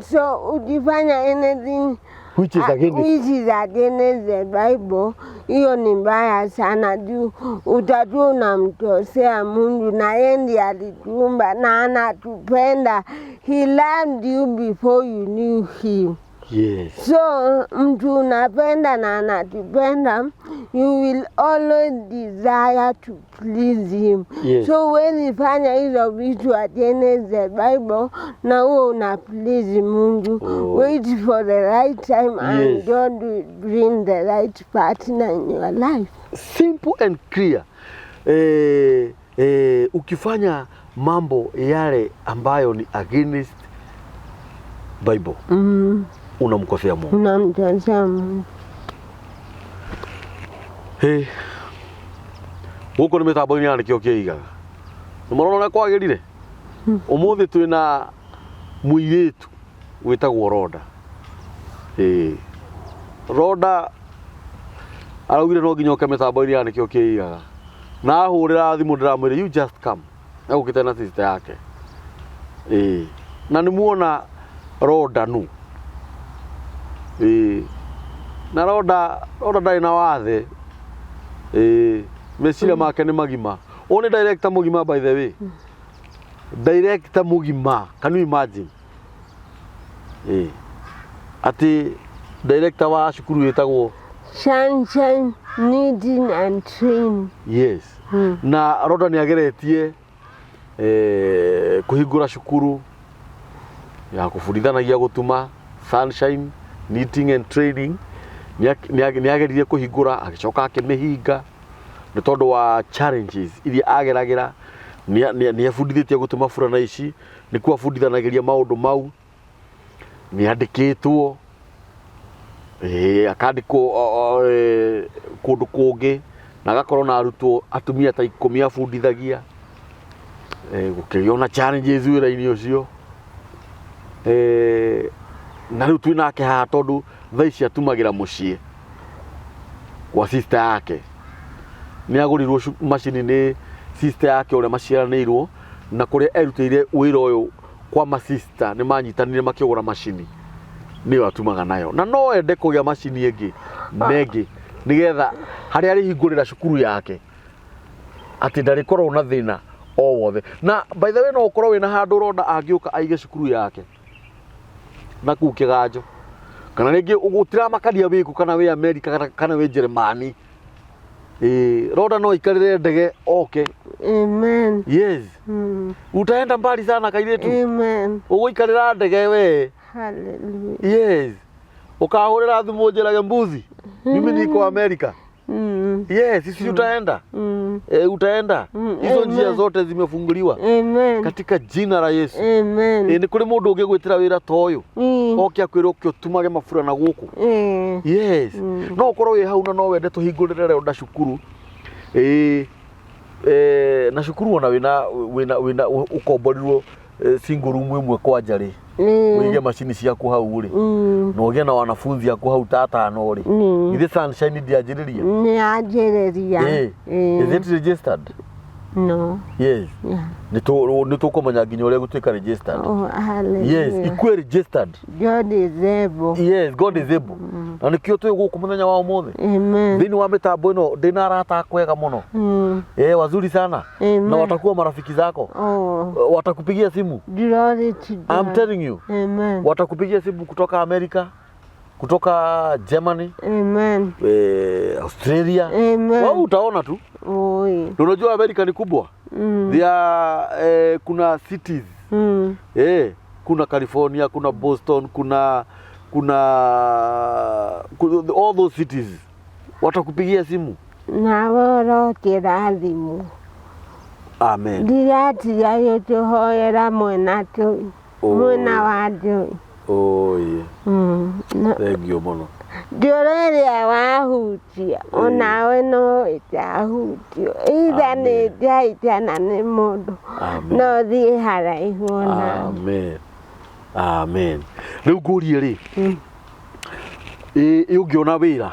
So ukifanya anything which is against which is against the Bible, hiyo ni mbaya sana juu utakuwa unamkosea Mungu na yeye ndiye alituumba na anatupenda. He loved you before you knew him. So mtu unapenda na anatupenda, you will always desire to please him. So huwezi fanya hizo vitu against the Bible na huo una please Mungu. Wait for the right time and God will bring the right partner in your life. Simple and clear. Ukifanya mambo yale ambayo ni against Bible, unamkosea Mungu. Unamkosea Mungu. Hey. Gũkũ nĩ mĩtambo-inĩ ya nĩkĩo kĩigaga. Nĩ mũrona ũrĩa kwagĩrire? Ũmũthĩ twĩna mũirĩtu wĩtagwo Rhoda. Ĩĩ. Rhoda araugire no nginya oke mĩtambo-inĩ ya nĩkĩo kĩigaga. Na ahũrĩra thimũ ndĩramwĩra you just come. Egũkĩte na sister yake. Ĩĩ. Na nĩ muona Rhoda nũ. Ĩĩ. Na Rhoda ndarĩ na wathe. Ĩĩ. Meciria make nĩ magima. Ũyũ nĩ director mũgima, by the way. Director mũgima. Can you imagine? Ĩĩ. Atĩ director wa cukuru ĩtagwo Sunshine Knitting and Training. Na Rhoda nĩ ageretie kũhingũra cukuru ya kũbundithanagia gũtuma, Sunshine Knitting and Training. Nĩ ageririe kũhingũra, agĩcoka akĩmĩhinga nĩ tondũ wa challenges iria ageragĩra. Nĩ abundithĩtie gũtuma burana ici, nĩkuo abundithanagĩria maũndũ mau. Nĩ andĩkĩtwo, akandĩkwo kũndũ kũngĩ na agakorwo na arutwo atumia ta 10 abundithagia. Gũkĩgĩa na challenges wĩra-inĩ ũcio. Na rĩu twĩ nake haha tondũ thaa ici atumagĩra mũciĩ kwa sister yake. Nĩ agũrirwo macini nĩ sister yake ũrĩa maciaranĩirwo, na kũrĩa erutĩire wĩra ũyũ kwa masista nĩ manyitanire makĩgũra macini nĩyo atumaga nayo, na no ende kũgĩa macini ĩngĩ na ĩngĩ nĩgetha harĩa arĩhingũrĩra cukuru yake atĩ ndarĩkorwo na thĩna o wothe. Na by the way, no ũkorwo wĩna handũ ũrona angĩũka aige cukuru yake na kũu kĩganjo, kana rĩngĩ gũtiramakania wĩkũ, kana wĩ America kana wĩ Jeremani. Rhoda no aikarĩre ndege oke. Amen. Yes. Utaenda mbali sana, kairĩtu. Amen. Ũgũikarĩra ndege we. Hallelujah. Yes. Ũkahũrĩra thimũ njĩrage mbuzi. Mimi niko America. Yes, sisi utaenda. Utaenda. Hizo njia Amen. zote zimefunguliwa. Amen. Katika jina la Yesu. Amen. Nĩ kũrĩ mũndũ ũngĩgwĩtĩra wĩra ta ũyũ. Oke akwĩre ũke ũtumage maburana gũkũ. Yes. No ũkorwo wĩ hau na no wende tũhingũrĩre Rhoda cukuru. Na cukuru ona wĩna ũkomborirwo single room ĩmwe kwanja rĩ. Ũige macini ciaku hau rĩ. Na ũgĩe na wanafunzi aku hau ta atano rĩ. Githĩ Sunshine ndĩanjĩrĩria? Nĩ anjĩrĩria. Is it registered? No. Yes. Yeah. Nĩ tũkũmenya nginya ũrĩa gũtuĩka registered. Oh, hallelujah. Yes, ikue registered. God is able. Yes, God is able. Na nĩkĩo twĩ gũkũ mũthenya wa ũmũthĩ. Amen. Thĩinĩ wa mĩtambo ĩno ndĩna arata akwa ega mũno. Wazuri sana. Amen. Na watakuwa marafiki zako. Oh, Watakupigia simu. glory to God. I'm telling you. Amen. Watakupigia simu kutoka Amerika, kutoka Germany, Amen. Australia. Amen. Wao utaona tu. Oi. Na unajua Amerika ni kubwa. There are, kuna cities. Kuna California, kuna Boston, kuna all those cities. Watakupigia simu. Nawe ũrokĩra thimũ. Amen. Ndiratiga gũtũhoera mwena tũ Oh. mwena wa ndũi. Oh, yeah. Na Thank you mũno. Ndũra ĩrĩa wahutia onawe no ĩtahutio, either nĩ Amen. Ngai kana nĩ mũndũ. Amen. No thiĩ haraihu onawe. Amen. Amen. Rĩu ngũrie rĩ, ĩ ũngĩona wĩra,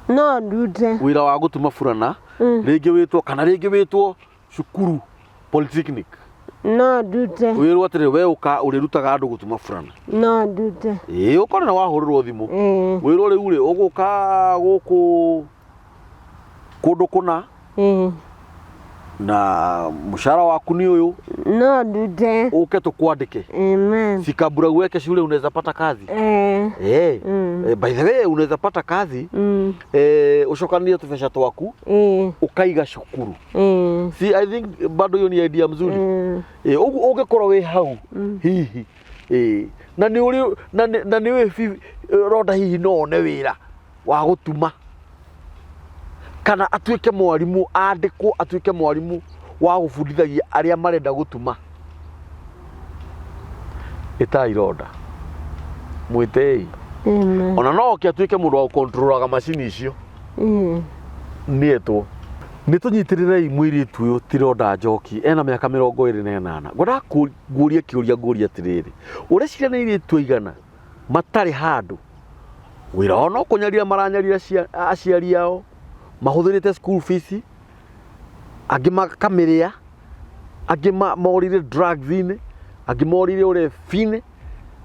No ndute. wĩra wa gũtuma burana, rĩngĩ wĩtwo kana rĩngĩ wĩtwo cukuru polytechnic, No ndute. wĩrwo atĩrĩ, we ũka ũrĩrutaga andũ gũtuma burana. No ndute. Ĩ ũkore na wahũrĩrwo thimũ. Wĩrwo rĩu rĩ, ũgũka gũkũ kũndũ kũna. Na mũcara waku nĩ ũyũ. No ndute. Ũke tũkwandĩke. Amen. Si kabla uweke shule unaweza pata kazi. Eh. Eh, by the way unaweza pata kazi. Eh, ucokanĩrie tũbeca twaku ũkaiga cukuru. Si I think bado hiyo ni idea mzuri. Eh, ũguo ũngĩkorwo wĩ hau hihi eh, na nĩ ũrĩ na nĩ wĩ Ronda hihi no one wĩra wa gũtuma kana atuĩke mwarimũ, andĩkwo atuĩke mwarimũ wa gũbundithagia arĩa marenda gũtuma. Ĩtai Ronda, mwĩtei. Amen. Ona no oke atuĩke mũndũ wa gũkontrolaga macini icio. Nĩetwo. Nĩ tũnyitĩrĩrei mũirĩtu ũyũ ti Ronda Njoki, ena mĩaka 28. Ngwendaga ngũrie kĩũria, ngũrie atĩrĩrĩ, ũreciria nĩ airĩtu aigana matarĩ handũ wĩra wao no kũnyarira maranyarira aciari ao, mahũthĩrĩte school fees, angĩ makamĩrĩa, angĩ morĩire drugs-inĩ, angĩ morĩire ũrebi-inĩ,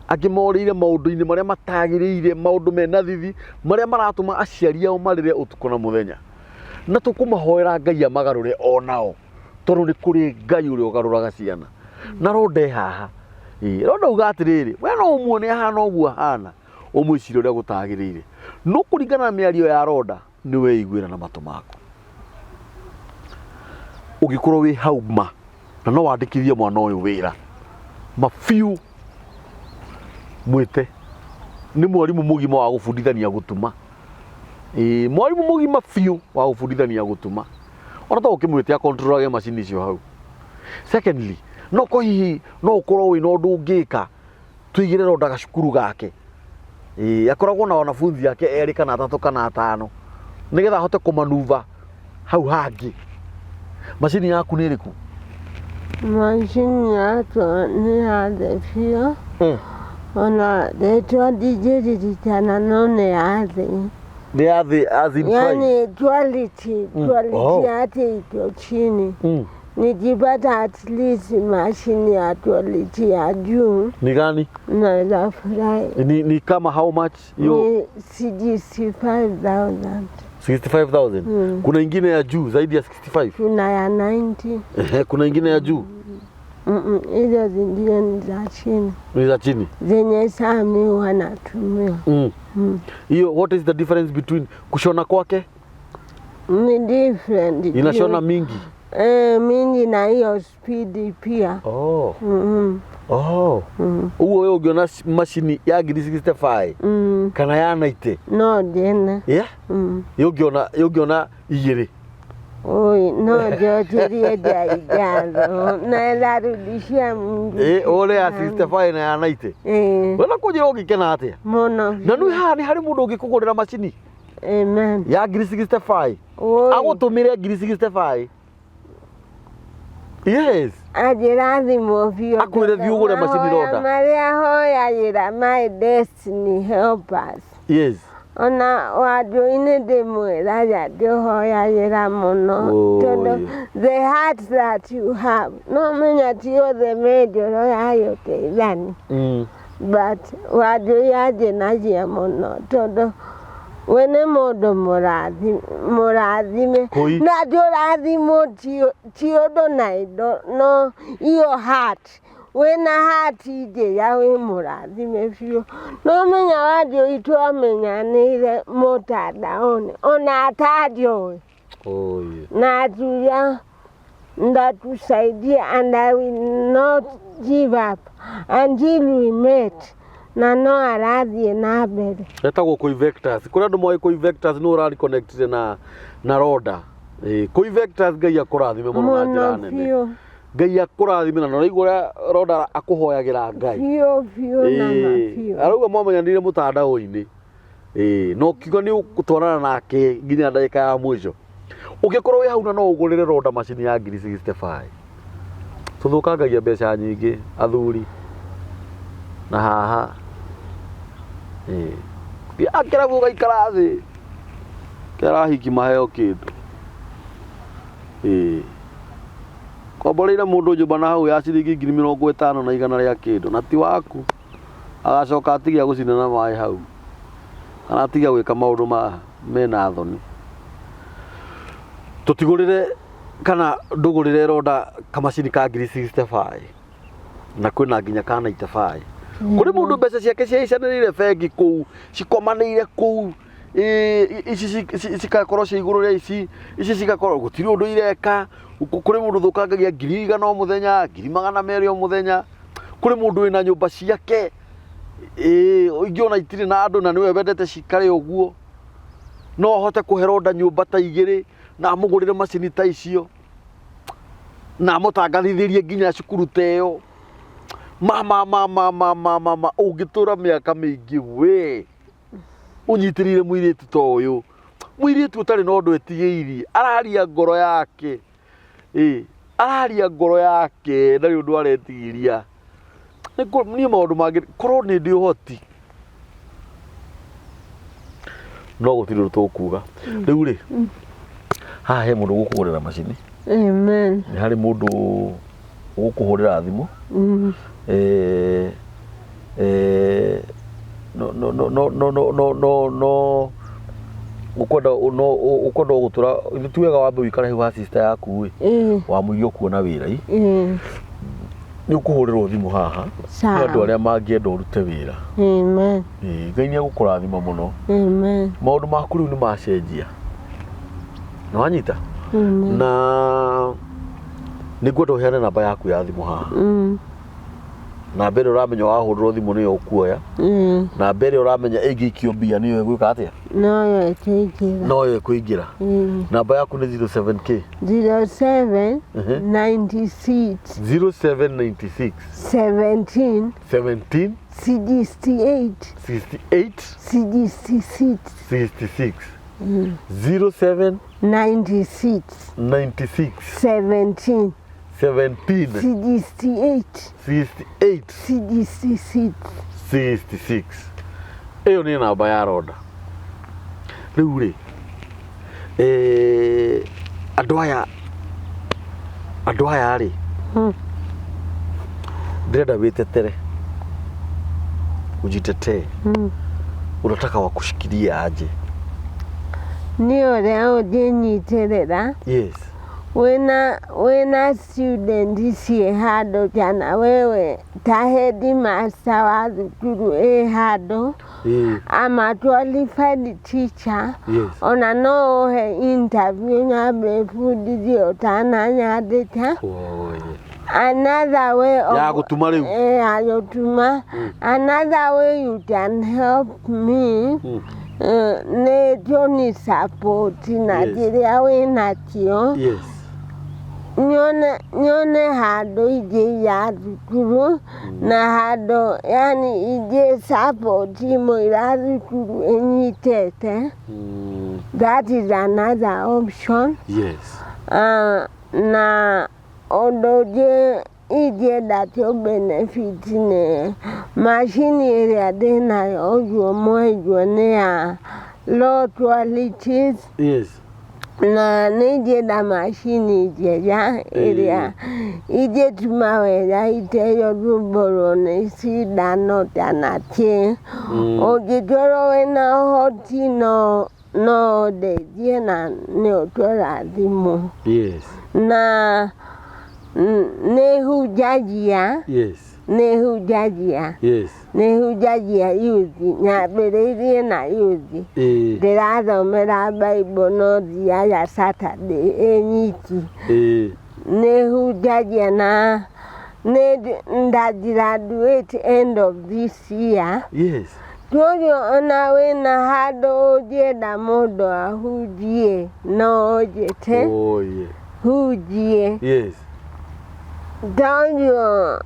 angĩ morĩire maũndũ-inĩ marĩa matagĩrĩire, maũndũ mena thithi, marĩa maratũma aciari ao marĩre ũtukũ na mũthenya. Na tũkũmahoera Ngai amagarũre onao, tondũ nĩ kũrĩ Ngai ũrĩa ũgarũraga ciana. Na Ronda e haha. Ronda uga atĩrĩrĩ, we no ũmuone ahana ũguo ahana, ũmwĩcirie ũrĩa gũtagĩrĩire. No kũringana na mĩario ya Ronda, nĩ weiguĩra na matũ maku. Ũngĩkorwo wĩ hau ma, na no wandĩkithie mwana ũyũ wĩra, ma biũ, mwĩte. Nĩ mwarimũ mũgima wa gũbundithania gũtuma. Mwarimũ mũgima biũ wa gũbundithania gũtuma. Ona to ũkĩmwĩte akontrolage macini icio hau. Secondly, no ko hihi no ũkorwo wĩna ũndũ ũngĩka, tũigĩre Ronda gacukuru gake. Akoragwo na wanafunzi ake erĩ kana atatũ kana atano, nĩgetha ahote kũmanuva hau hangĩ. Macini yaku nĩ ĩrĩkũ? Macini yakwa nĩ ya thĩ biũ. Ona rĩtwa ndingĩririkana no nĩ ya thĩ. Nĩ ya thĩ as in price? Yani quality, quality yake iko chini. Nikipata at least mashini ya quality ya juu Ni gani? naweza furahi. Ni kama how much? Hiyo Ni 65,000. 65,000. Kuna ingine ya juu zaidi ya 65? Kuna ya 90. Ehe, kuna ingine ya juu? Hizo zingine ni za chini. Ni za chini. Zenye saa mi huwa natumia. Hiyo what is the difference between kushona kwake? Ni different. Inashona mingi. Mingi na hiyo speed pia. Ũguo wewe ũngĩona macini ya ngiri 65 kana ya 90. No ndĩna. Yeah? Ũngĩona igĩrĩ. Oi, no njokerie Ngai ngatho. Naweza rudishia Mungu. Ũrĩa ya 65 na ya 90. Wena kũnjĩra ũngĩkena atĩa? Mũno. Na nĩ haha nĩ harĩ mũndũ ũngĩkũgũrĩra macini Amen. ya ngiri 65. Oi. Agũtũmĩre ngiri 65. Yes. Anjĩrathimwo biũ. Akwĩre thiĩ ũgũre macini Ronda. Mahoya marĩa hoyagĩra my destiny helpers. Yes. Ona wandũ-inĩ ndĩmwĩraga ndĩhoyagĩra mũno. Oi. Tondũ the heart that you have no menya ti othe me ngoro ya gũteithania. But wandũ anjĩnagia mũno tondũ we nĩ mũndũ mũrathime. Kũi. Na ndũrathimwo ti ũndũ na indo no iyo heart. Wĩna heart njega wĩ mũrathime biũ. No menya wandũ twamenyanĩire mũtandaoni ona atanjũĩ. Oi. Na atuya ndatusaidia and I will not give up until we met. Na no arathiĩ na mbere. Etagwo Koi Vectors. Kũrĩ andũ moĩ Koi Vectors nĩ ũrari connected na Ronda. Koi Vectors Ngai akũrathime mũno na njĩra Mũno nene. biũ. Ngai akũrathime na ũraigua ũrĩa Ronda akũhoyagĩra Ngai. Biũ biũ na ma biũ. Arauga mwamenyanire mũtandao-inĩ. Na ũkiuga nĩ ũgũtwarana nake nginya ndagĩka ya mũico. Ũngĩkorwo wĩ hau na no ũgũrĩre Ronda macini ya ngiri 65. Tũthũkangagia mbeca nyingĩ athuri. Na haha. Akĩrabu ũgaikara thĩ. Kĩrahiki maheo kĩndũ. Komboreire mũndũ nyũmba na hau ya ciringi ngiri mĩrongo ĩtano na igana rĩa kĩndũ na ti waku. Agacoka atigia gũcina na maĩ hau. Kana atigia gwĩka maũndũ mena thoni. Tũtigũrĩre Kana ndũgũrĩre ronda kamacini ka ngiri 65 na kwĩna nginya ka 95. Kũrĩ mũndũ mbeca ciake ciaicanĩrĩire bengi kũu, cikomanĩire kũu, ici cikakorwo cia igũrũ rĩa ici, ici cigakorwo gũtirĩ ũndũ ireka. Kũrĩ mũndũ ũthũkangagia 100,000 o mũthenya, 200,000 o mũthenya. Kũrĩ mũndũ wĩna nyũmba ciake, ingĩ ona itirĩ na andũ na nĩwe wendete cikare ũguo. No ahote kũhe ronda nyũmba ta igĩrĩ na amũgũrĩre macini ta icio na amũtangathithĩrie nginya cukuru ta ĩyo. Ma ma ma ma ma ma ma ma, ũngĩtũra mĩaka mĩingĩ we ũnyitĩrĩire mũirĩtu ta ũyũ, mũirĩtu ũtarĩ na ũndũ etigĩirie, araria ngoro yake, araria ngoro yake, ndarĩ ũndũ aretigĩria. Niĩ maũndũ mangĩ korwo nĩ ndĩ ũhoti no gũtirĩ ũndũ tũkuga. Rĩu rĩ, haha he mũndũ ũgũkũgũrĩra macini. Amen. Nĩ harĩ mũndũ ũgũkũhũrĩra thimũ. No no no no no no no no no ũkwenda no ũkwenda gũtũra ithu ti wega wambe ũikare hau ha sister yaku ĩ, wamũiria ũkuona wĩra i. Nĩ ũkũhũrĩrwo thimũ haha nĩ andũ arĩa mangĩenda ũrute wĩra. Amen. Ngai nĩ egũkũrathima mũno. Amen. Maũndũ maku rĩu nĩ macenjia. Nĩ wanyita? Amen. Na nĩ ngwenda ũheane namba yaku ya thimũ haha. Namba ĩrĩa ũramenya wahũrĩrwo thimũ nĩyo ũkuoya. Namba ĩrĩa ũramenya ĩngĩikio mbia nĩyo ĩgwĩka atĩa? Noyo ĩkũingĩra. Noyo ĩkũingĩra. Namba yaku nĩ 07K? 07 96 0796 17 17 68 68 66. 66. 07 96 96 17 17 68 68 66. 66. Ĩyo nĩ namba ya ronda. Rĩu rĩ, andũ aya rĩ, ndĩrenda wĩtetere, ujitetee. Unataka wakushikilie aje? Nĩ ũrĩa ũngĩnyitĩrĩra. Wĩna student ciĩ handũ kana wewe ta headmaster wa thukuru ĩ handũ. I'm a qualified teacher. Ona no ũhe interview nyambe bundithie ũtananyandĩka. Oh, yeah. Another way of Ya gũtuma rĩu. Ya gũtuma. Another way you can help me nĩ tũni support na kĩrĩa wĩnakĩo. Nyone handũ ingĩiga thukuru na handũ yani ingĩ support mũira thukuru ĩnyitĩte. That is another option. Na ũndũ ũngĩ ingĩenda tũ benefit nĩ macini ĩrĩa ndĩnayo, ũguo mwaigua nĩ ya low qualities. Na nĩ ingĩenda macini njega ĩrĩa ingĩtuma wega itegũthumbũrwo nĩ cindano kana kĩ. Ũngĩkorwo wĩna ũhoti no ũndeithie na nĩ ũkũrathimwo. Na nĩ hunjagia. Nĩ hunjagia. Nĩ hunjagia youth, nyambĩrĩirie na youth. Ndĩrathomera Bible no thiaga Saturday ĩ nyiki. Nĩ hunjagia na nĩ nda graduate end of this year. Koguo ona wĩna handũ ũngĩenda mũndũ ahunjie no ũnjĩte. Hunjie. Toguo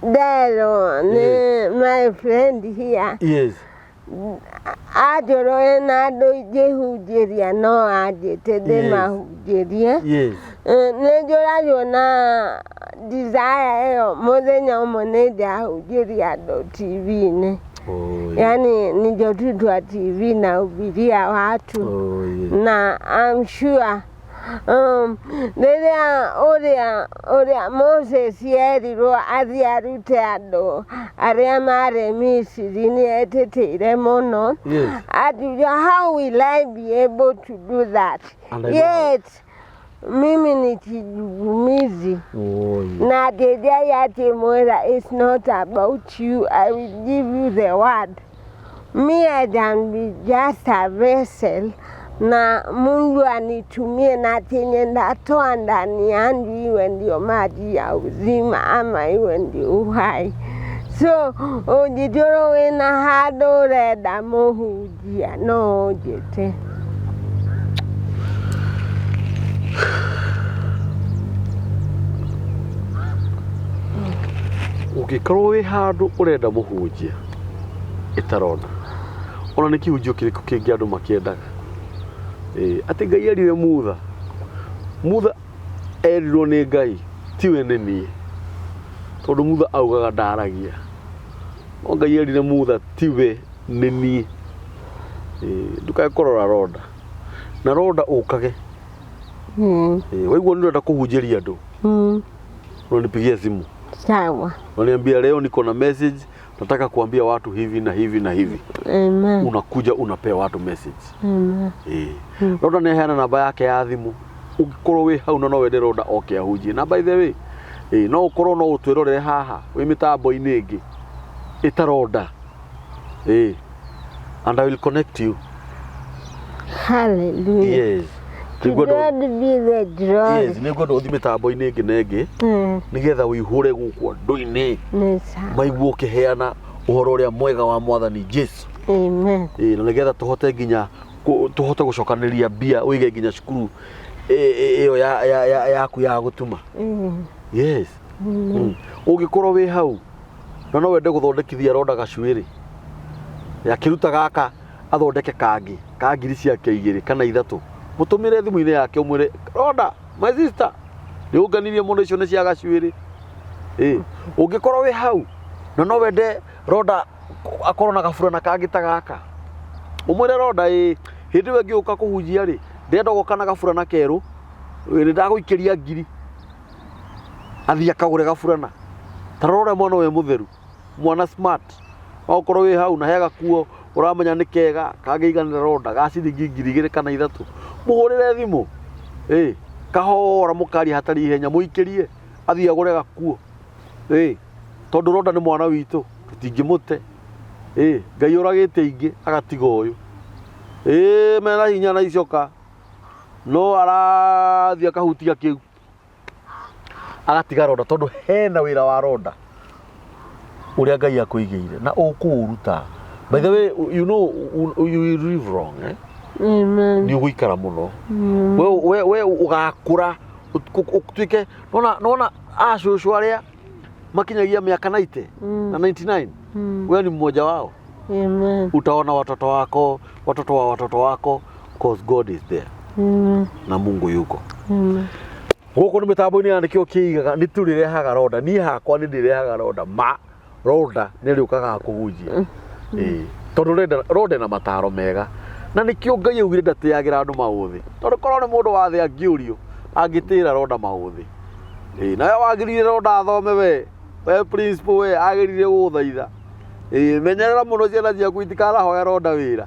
nderwo nĩ my friend here. Angĩkorwo ena andũ ingĩhunjĩria no anjĩte ndĩmahunjĩrie. Nĩ njũragwo na desire ĩyo, mũthenya ũmwe nĩ ndahunjĩria andũ TV-inĩ. Yani ningepitwa TV na hubiria watu. Na I'm sure rĩrĩa ũrĩa Moses erirwo athiĩ arute andũ arĩa marĩ Misiri, nĩ etĩtĩire mũno. Akiuga, "How will I be able to do that?" And I know how. Yet Mimi ni kigugumizi. Oi. Na atĩndĩai akĩmwĩra, "It's not about you, I will give you the word. Me, I can be just a vessel na Mungu anitumie na chenye ndatoa ndani yangu iwe ndio maji ya uzima ama iwe ndio uhai." So ũngĩkorwo wĩna handũ ũrenda mũhunjia, no ũnjĩte. Ũngĩkorwo wĩ handũ ũrenda mũhunjia, ĩtarona ona nĩ kĩhunjio kĩrĩkũ kĩngĩ andũ makĩendaga. Ĩĩ, atĩ Ngai erire Mutha, Mutha erirwo nĩ Ngai tiwe nĩ niĩ, tondũ Mutha augaga ndaragia, no Ngai erire Mutha tiwe nĩ niĩ. Ĩĩ, ndũkae kũrora ronda na ronda ũkage. Ĩĩ, waigua nĩ ũrenda kũhunjĩria andũ, unanipigia simu. Sawa. Unaniambia, "Leo niko na message, nataka kuambia watu hivi na hivi na hivi." Amen. Unakuja unapea watu message. Amen. Ĩĩ. Ronda nĩ aheana namba yake ya thimũ. Ũngĩkorwo wĩ hau na no wende Ronda oke ahunjie, na by the way, ĩĩ, no ũkorwo no ũtwĩrorere haha wĩ mĩtambo-inĩ ĩngĩ, ĩta Ronda, ĩĩ, and I will connect you. Hallelujah. Yes. To God be the glory. Yes, nĩngwenda ũthiĩ mĩtambo-inĩ ĩngĩ na ĩngĩ nĩgetha ũihũre gũkũ andũ-inĩ, Nĩ sawa. maiguo ũkĩheana ũhoro ũrĩa mwega wa Mwathani Jesu. Amen. Ĩĩ, na nĩgetha tũhote nginya tũhote gũcokanĩrĩria mbia ũige nginya cukuru ĩyo yaku ya gũtuma. Yes. Ũngĩkorwo wĩ hau na no wende gũthondekithia Ronda gacuĩrĩ, akĩruta gaka athondeke kangĩ ka ngiri ciake igĩrĩ kana ithatũ, mũtũmĩre thimũ-inĩ yake ũmwĩre, "Ronda, my sister, nĩ ũnganirie mũno, icio nĩ cia gacuĩrĩ." Ĩ, ũngĩkorwo wĩ hau na no wende Ronda akorwo na gaburana kangĩ ta gaka, ũmwĩre, "Ronda, ĩ hĩndĩ ĩyo ĩngĩ ũka kũhunjia rĩ, ndĩrenda gũka na gaburana kerũ, nĩ ndagũikĩria ngiri." Athiĩ akagũre gaburana. Ta rora ũrĩa mwana ũyũ mũtheru, mwana smart. No ũkorwo wĩ hau na he gakuo ũramenya nĩ kega kangĩiganĩra Ronda ga ciringi 2000 kana 3000, mũhũrĩre thimũ, ĩ kahora, mũkaria hatarĩ ihenya, mũikĩrie athiĩ agũre gakuo, ĩ tondũ Ronda nĩ mwana witũ, tũtingĩmũte. Ĩ Ngai ũragĩte ingĩ agatiga ũyũ, ĩ mena hinya na icoka no arathiĩ akahutia kĩu agatiga Ronda, tondũ hena wĩra wa Ronda ũrĩa Ngai akũigĩire na ũkũũruta. By the way, you know you will live long, eh? Amen. Nĩ ũgũikara mũno. We ũgakũra ũtuĩke nona acũcũ arĩa makinyagia mĩaka 90 na 99. We ni mmoja wao. Amen. Utaona watoto wako, watoto wa watoto wako, 'cause God is there. Amen. Na Mungu yuko. Amen. Gũkũ nĩ mĩtambo-inĩ ya nĩkĩo kĩigaga nĩ tũrĩrehaga Ronda. Niĩ hakwa nĩ ndĩrehaga Ronda, ma Ronda nĩ rĩũkaga kũhunjia. Ĩĩ, tondũ Ronda ena mataro mega na nĩkĩo Ngai augire ndatĩagĩra andũ maũthĩ, tondũ korwo nĩ mũndũ wa thĩ angĩũrio angĩtĩra Ronda maũthĩ. Ĩĩ, nawe wagĩrĩire Ronda athome, we principal, we agĩrĩire gũgũthaitha. Ĩĩ, menyerera mũno ciana ciaku itikanahoe Ronda wĩra.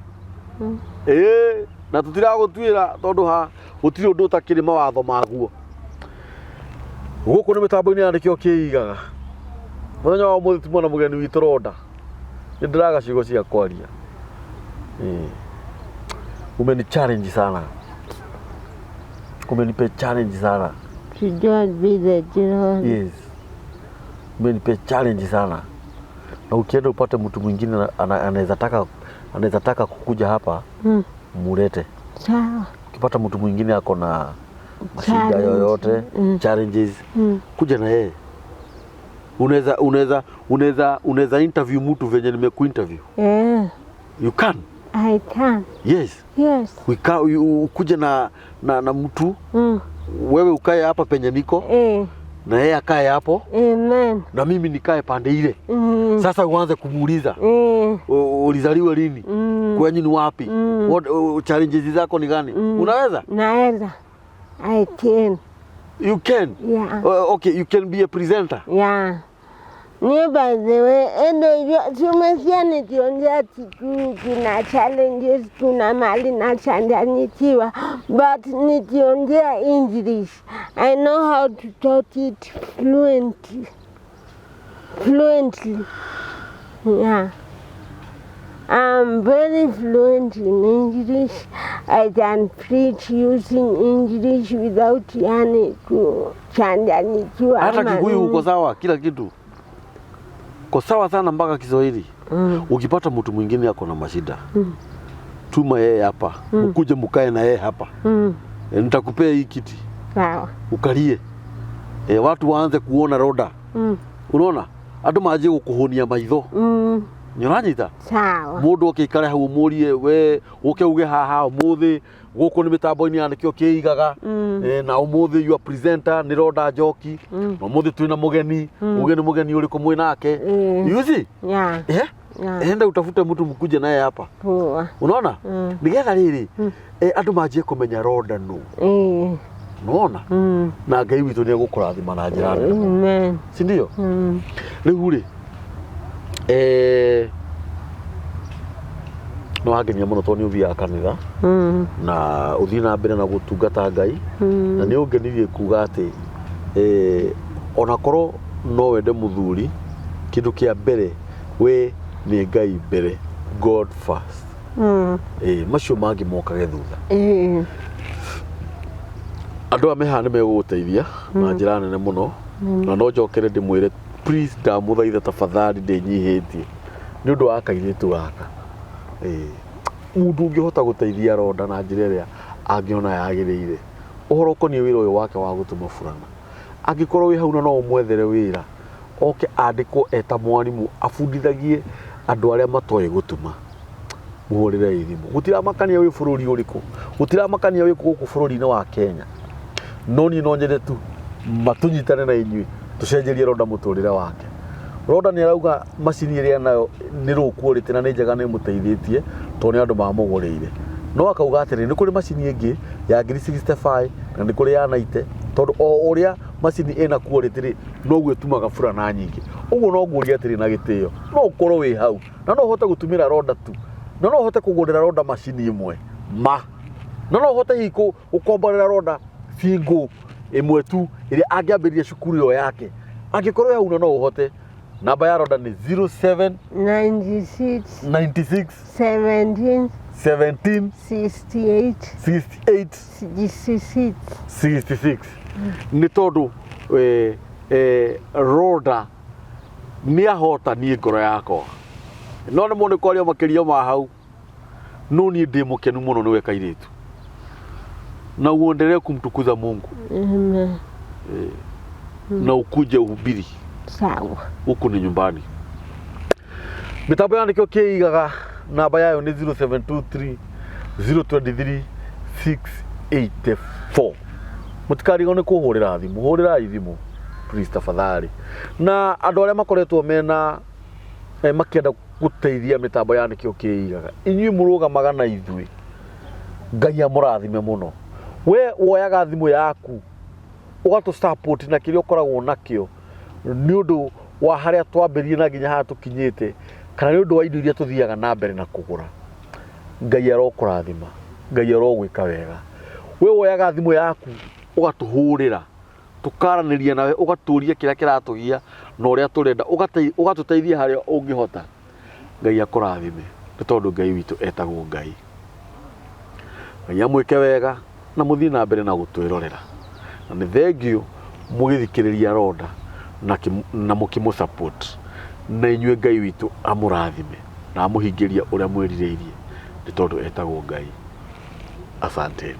Ĩĩ, na tũtiragũtuĩra tondũ ha gũtirĩ ũndũ ũtakĩrĩ mawatho maguo. Gũkũ nĩ mĩtambo-inĩ ya nĩkĩo kĩigaga. Mũthenya wa ũmũthĩ tumona mũgeni witũ Ronda. Nĩ ndĩraga ciugo cia kwaria. Ĩĩ. Umeni challenge sana, umenipe challenge sana. To God be the glory. Yes, umenipe challenge sana, na ukienda upate mtu mwingine anaweza taka kukuja hapa, mulete. Sawa. Ukipata mtu mwingine ako na mashida Challenge. yoyote, challenges, kuja na yeye. Unaweza interview mtu venye nimekuinterview. Yeah, You can. I can. Yes. Yes. Ukuje na mtu, wewe ukae hapa penye niko na yeye akae hapo Amen. na mimi nikae pande ile. Sasa uanze kumuuliza, "Ulizaliwa lini? Kwenyu ni wapi? Challenges zako ni gani?" Unaweza? Naweza. I can. You can? Yeah. Okay, you can be a presenter. Yeah. Niĩ by the way, endo hivyo tumesikia nikiongea Kikuyu kuna challenges, kuna mali nachanganyikiwa, but nikiongea English I know how to talk it fluently. Fluently. Yeah. I'm very fluent in English. I can preach using English without yani kuchanganyikiwa. Hata ama Kikuyu nini. uko sawa, kila kitu uko sawa sana mpaka Kiswahili. Ukipata mtu mwingine ako na mashida tuma yeye hapa, mkuje mkae na yeye hapa. E, nitakupea hii kiti Sawa. ukalie. E, watu waanze kuona Roda. Unaona andu manjie gukuhunia maitho. Nĩũranyita? Sawa. Mũndũ akĩikare hau ũmũrie we ũke uge haha ũmũthĩ gũkũ nĩ mĩtambo-inĩ ya nĩkĩo kĩigaga. E, na ũmũthĩ you are presenter nĩ Roda Njoki. Na ũmũthĩ twĩna mũgeni, uge nĩ mũgeni ũrĩkũ mwĩ nake. You see? Yeah. Eh? Yeah. Enda utafute mtu mkuje naye hapa. Poa. Unaona? Nĩgetha rĩrĩ andũ manjie kũmenya Roda nũ. Nĩwona? Na Ngai witũ nĩ egũkũrathima na njĩra nene mũno. Amen. Si ndio? Rĩu rĩ nĩ wangenia mũno tondũ nĩ ũthiaga kanitha na ũthiĩ na mbere na gũtungata Ngai. Na nĩ ũngenirie kuga atĩ onakorwo no wende mũthuri, kĩndũ kĩa mbere we nĩ Ngai mbere, God first. Macio mangĩ mokage thutha. Andũ aya me haha nĩ megũgũteithia na njĩra nene mũno. Na no njokere ndĩmwĩre please, ndamũthaitha tafadhali, ndĩnyihĩtie nĩ ũndũ wa kairĩtu gaka. Mũndũ ũngĩhota gũteithia Roda na njĩra ĩrĩa angĩona yagĩrĩire ũhoro ũkoniĩ wĩra ũyũ wake wa gũtuma burana, angĩkorwo wĩ hau na no ũmwethere wĩra oke andĩkwo eta mwarimũ abundithagie andũ arĩa matoĩ gũtuma, mũhũrĩre thimũ. Gũtiramakania wĩ bũrũri ũrĩkũ, gũtiramakania wĩ gũkũ bũrũri-inĩ wa Kenya, no niĩ no nyende tu matũnyitane na inyuĩ tũcenjerie Roda mũtũrĩre wake. Roda nĩ arauga macini ĩrĩa nayo nĩ low quality na nĩ njega nĩ ĩmũteithĩtie tondũ nĩ andũ mamũgũrĩire, no akauga atĩrĩ nĩ kũrĩ macini ĩngĩ ya ngiri 65 na nĩ kũrĩ ya 90, tondũ o ũrĩa macini ĩna quality rĩ noguo ĩtumaga burana nyingĩ. Ũguo no ngũrie atĩrĩ na gĩtĩo, no ũkorwo wĩ hau na no ũhote gũtumĩra Roda tu, na no ũhote kũgũrĩra Roda macini ĩmwe ma, na no ũhote hihi gũkomborera Roda single ĩmwe tu ĩrĩa angĩambĩrĩria cukuru ĩyo yake. Angĩkorwo hau na no ũhote, namba ya Roda nĩ 07 96 96 17 17 68 68 66. 66. Nĩ tondũ Roda nĩ ahota niĩ ngoro yakwa no nĩ mũndũ kwaria makĩria ma hau, no niĩ ndĩ mũkenu mũno nĩwe kairĩtu, na uendelee kumtukuza Mungu. Amen. Na ukuje uhubiri. Sawa. Huku ni nyumbani. Mitambo ya nĩkĩo kĩigaga namba yayo nĩ 0723 023 684. Mũtikarigwo nĩ kũhũrĩra thimũ, hũrĩrai thimũ please tafadhali. Na andũ arĩa makoretwo mena makĩenda gũteithia mĩtambo ya nĩkĩo kĩigaga, inyuĩ mũrũgamaga na ithuĩ, Ngai amũrathime mũno. We woyaga thimũ yaku ũgatũ support na kĩrĩa ũkoragwo nakĩo nĩ ũndũ wa harĩa twambĩrĩrie na nginya haha tũkinyĩte, kana nĩ ũndũ wa indo iria tũthiaga na mbere na kũgũra. Ngai arokũrathima, Ngai arogwĩka wega. We woyaga thimũ yaku ũgatũhũrĩra, tũkaranĩria nawe, ũgatũria kĩrĩa kĩratũgia na ũrĩa tũrenda, ũgatũteithia harĩa ũngĩhota. Ngai akũrathime nĩ tondũ Ngai witũ etagwo Ngai. Ngai amwĩke wega na mũthiĩ na mbere na gũtwĩrorera. Na nĩ thengiũ mũgĩthikĩrĩria Roda na mũkĩmũ support. Na inyuĩ Ngai witũ amũrathime na amũhingĩrie ũrĩa mwĩrirĩirie nĩ tondũ etagwo Ngai. Asanteni.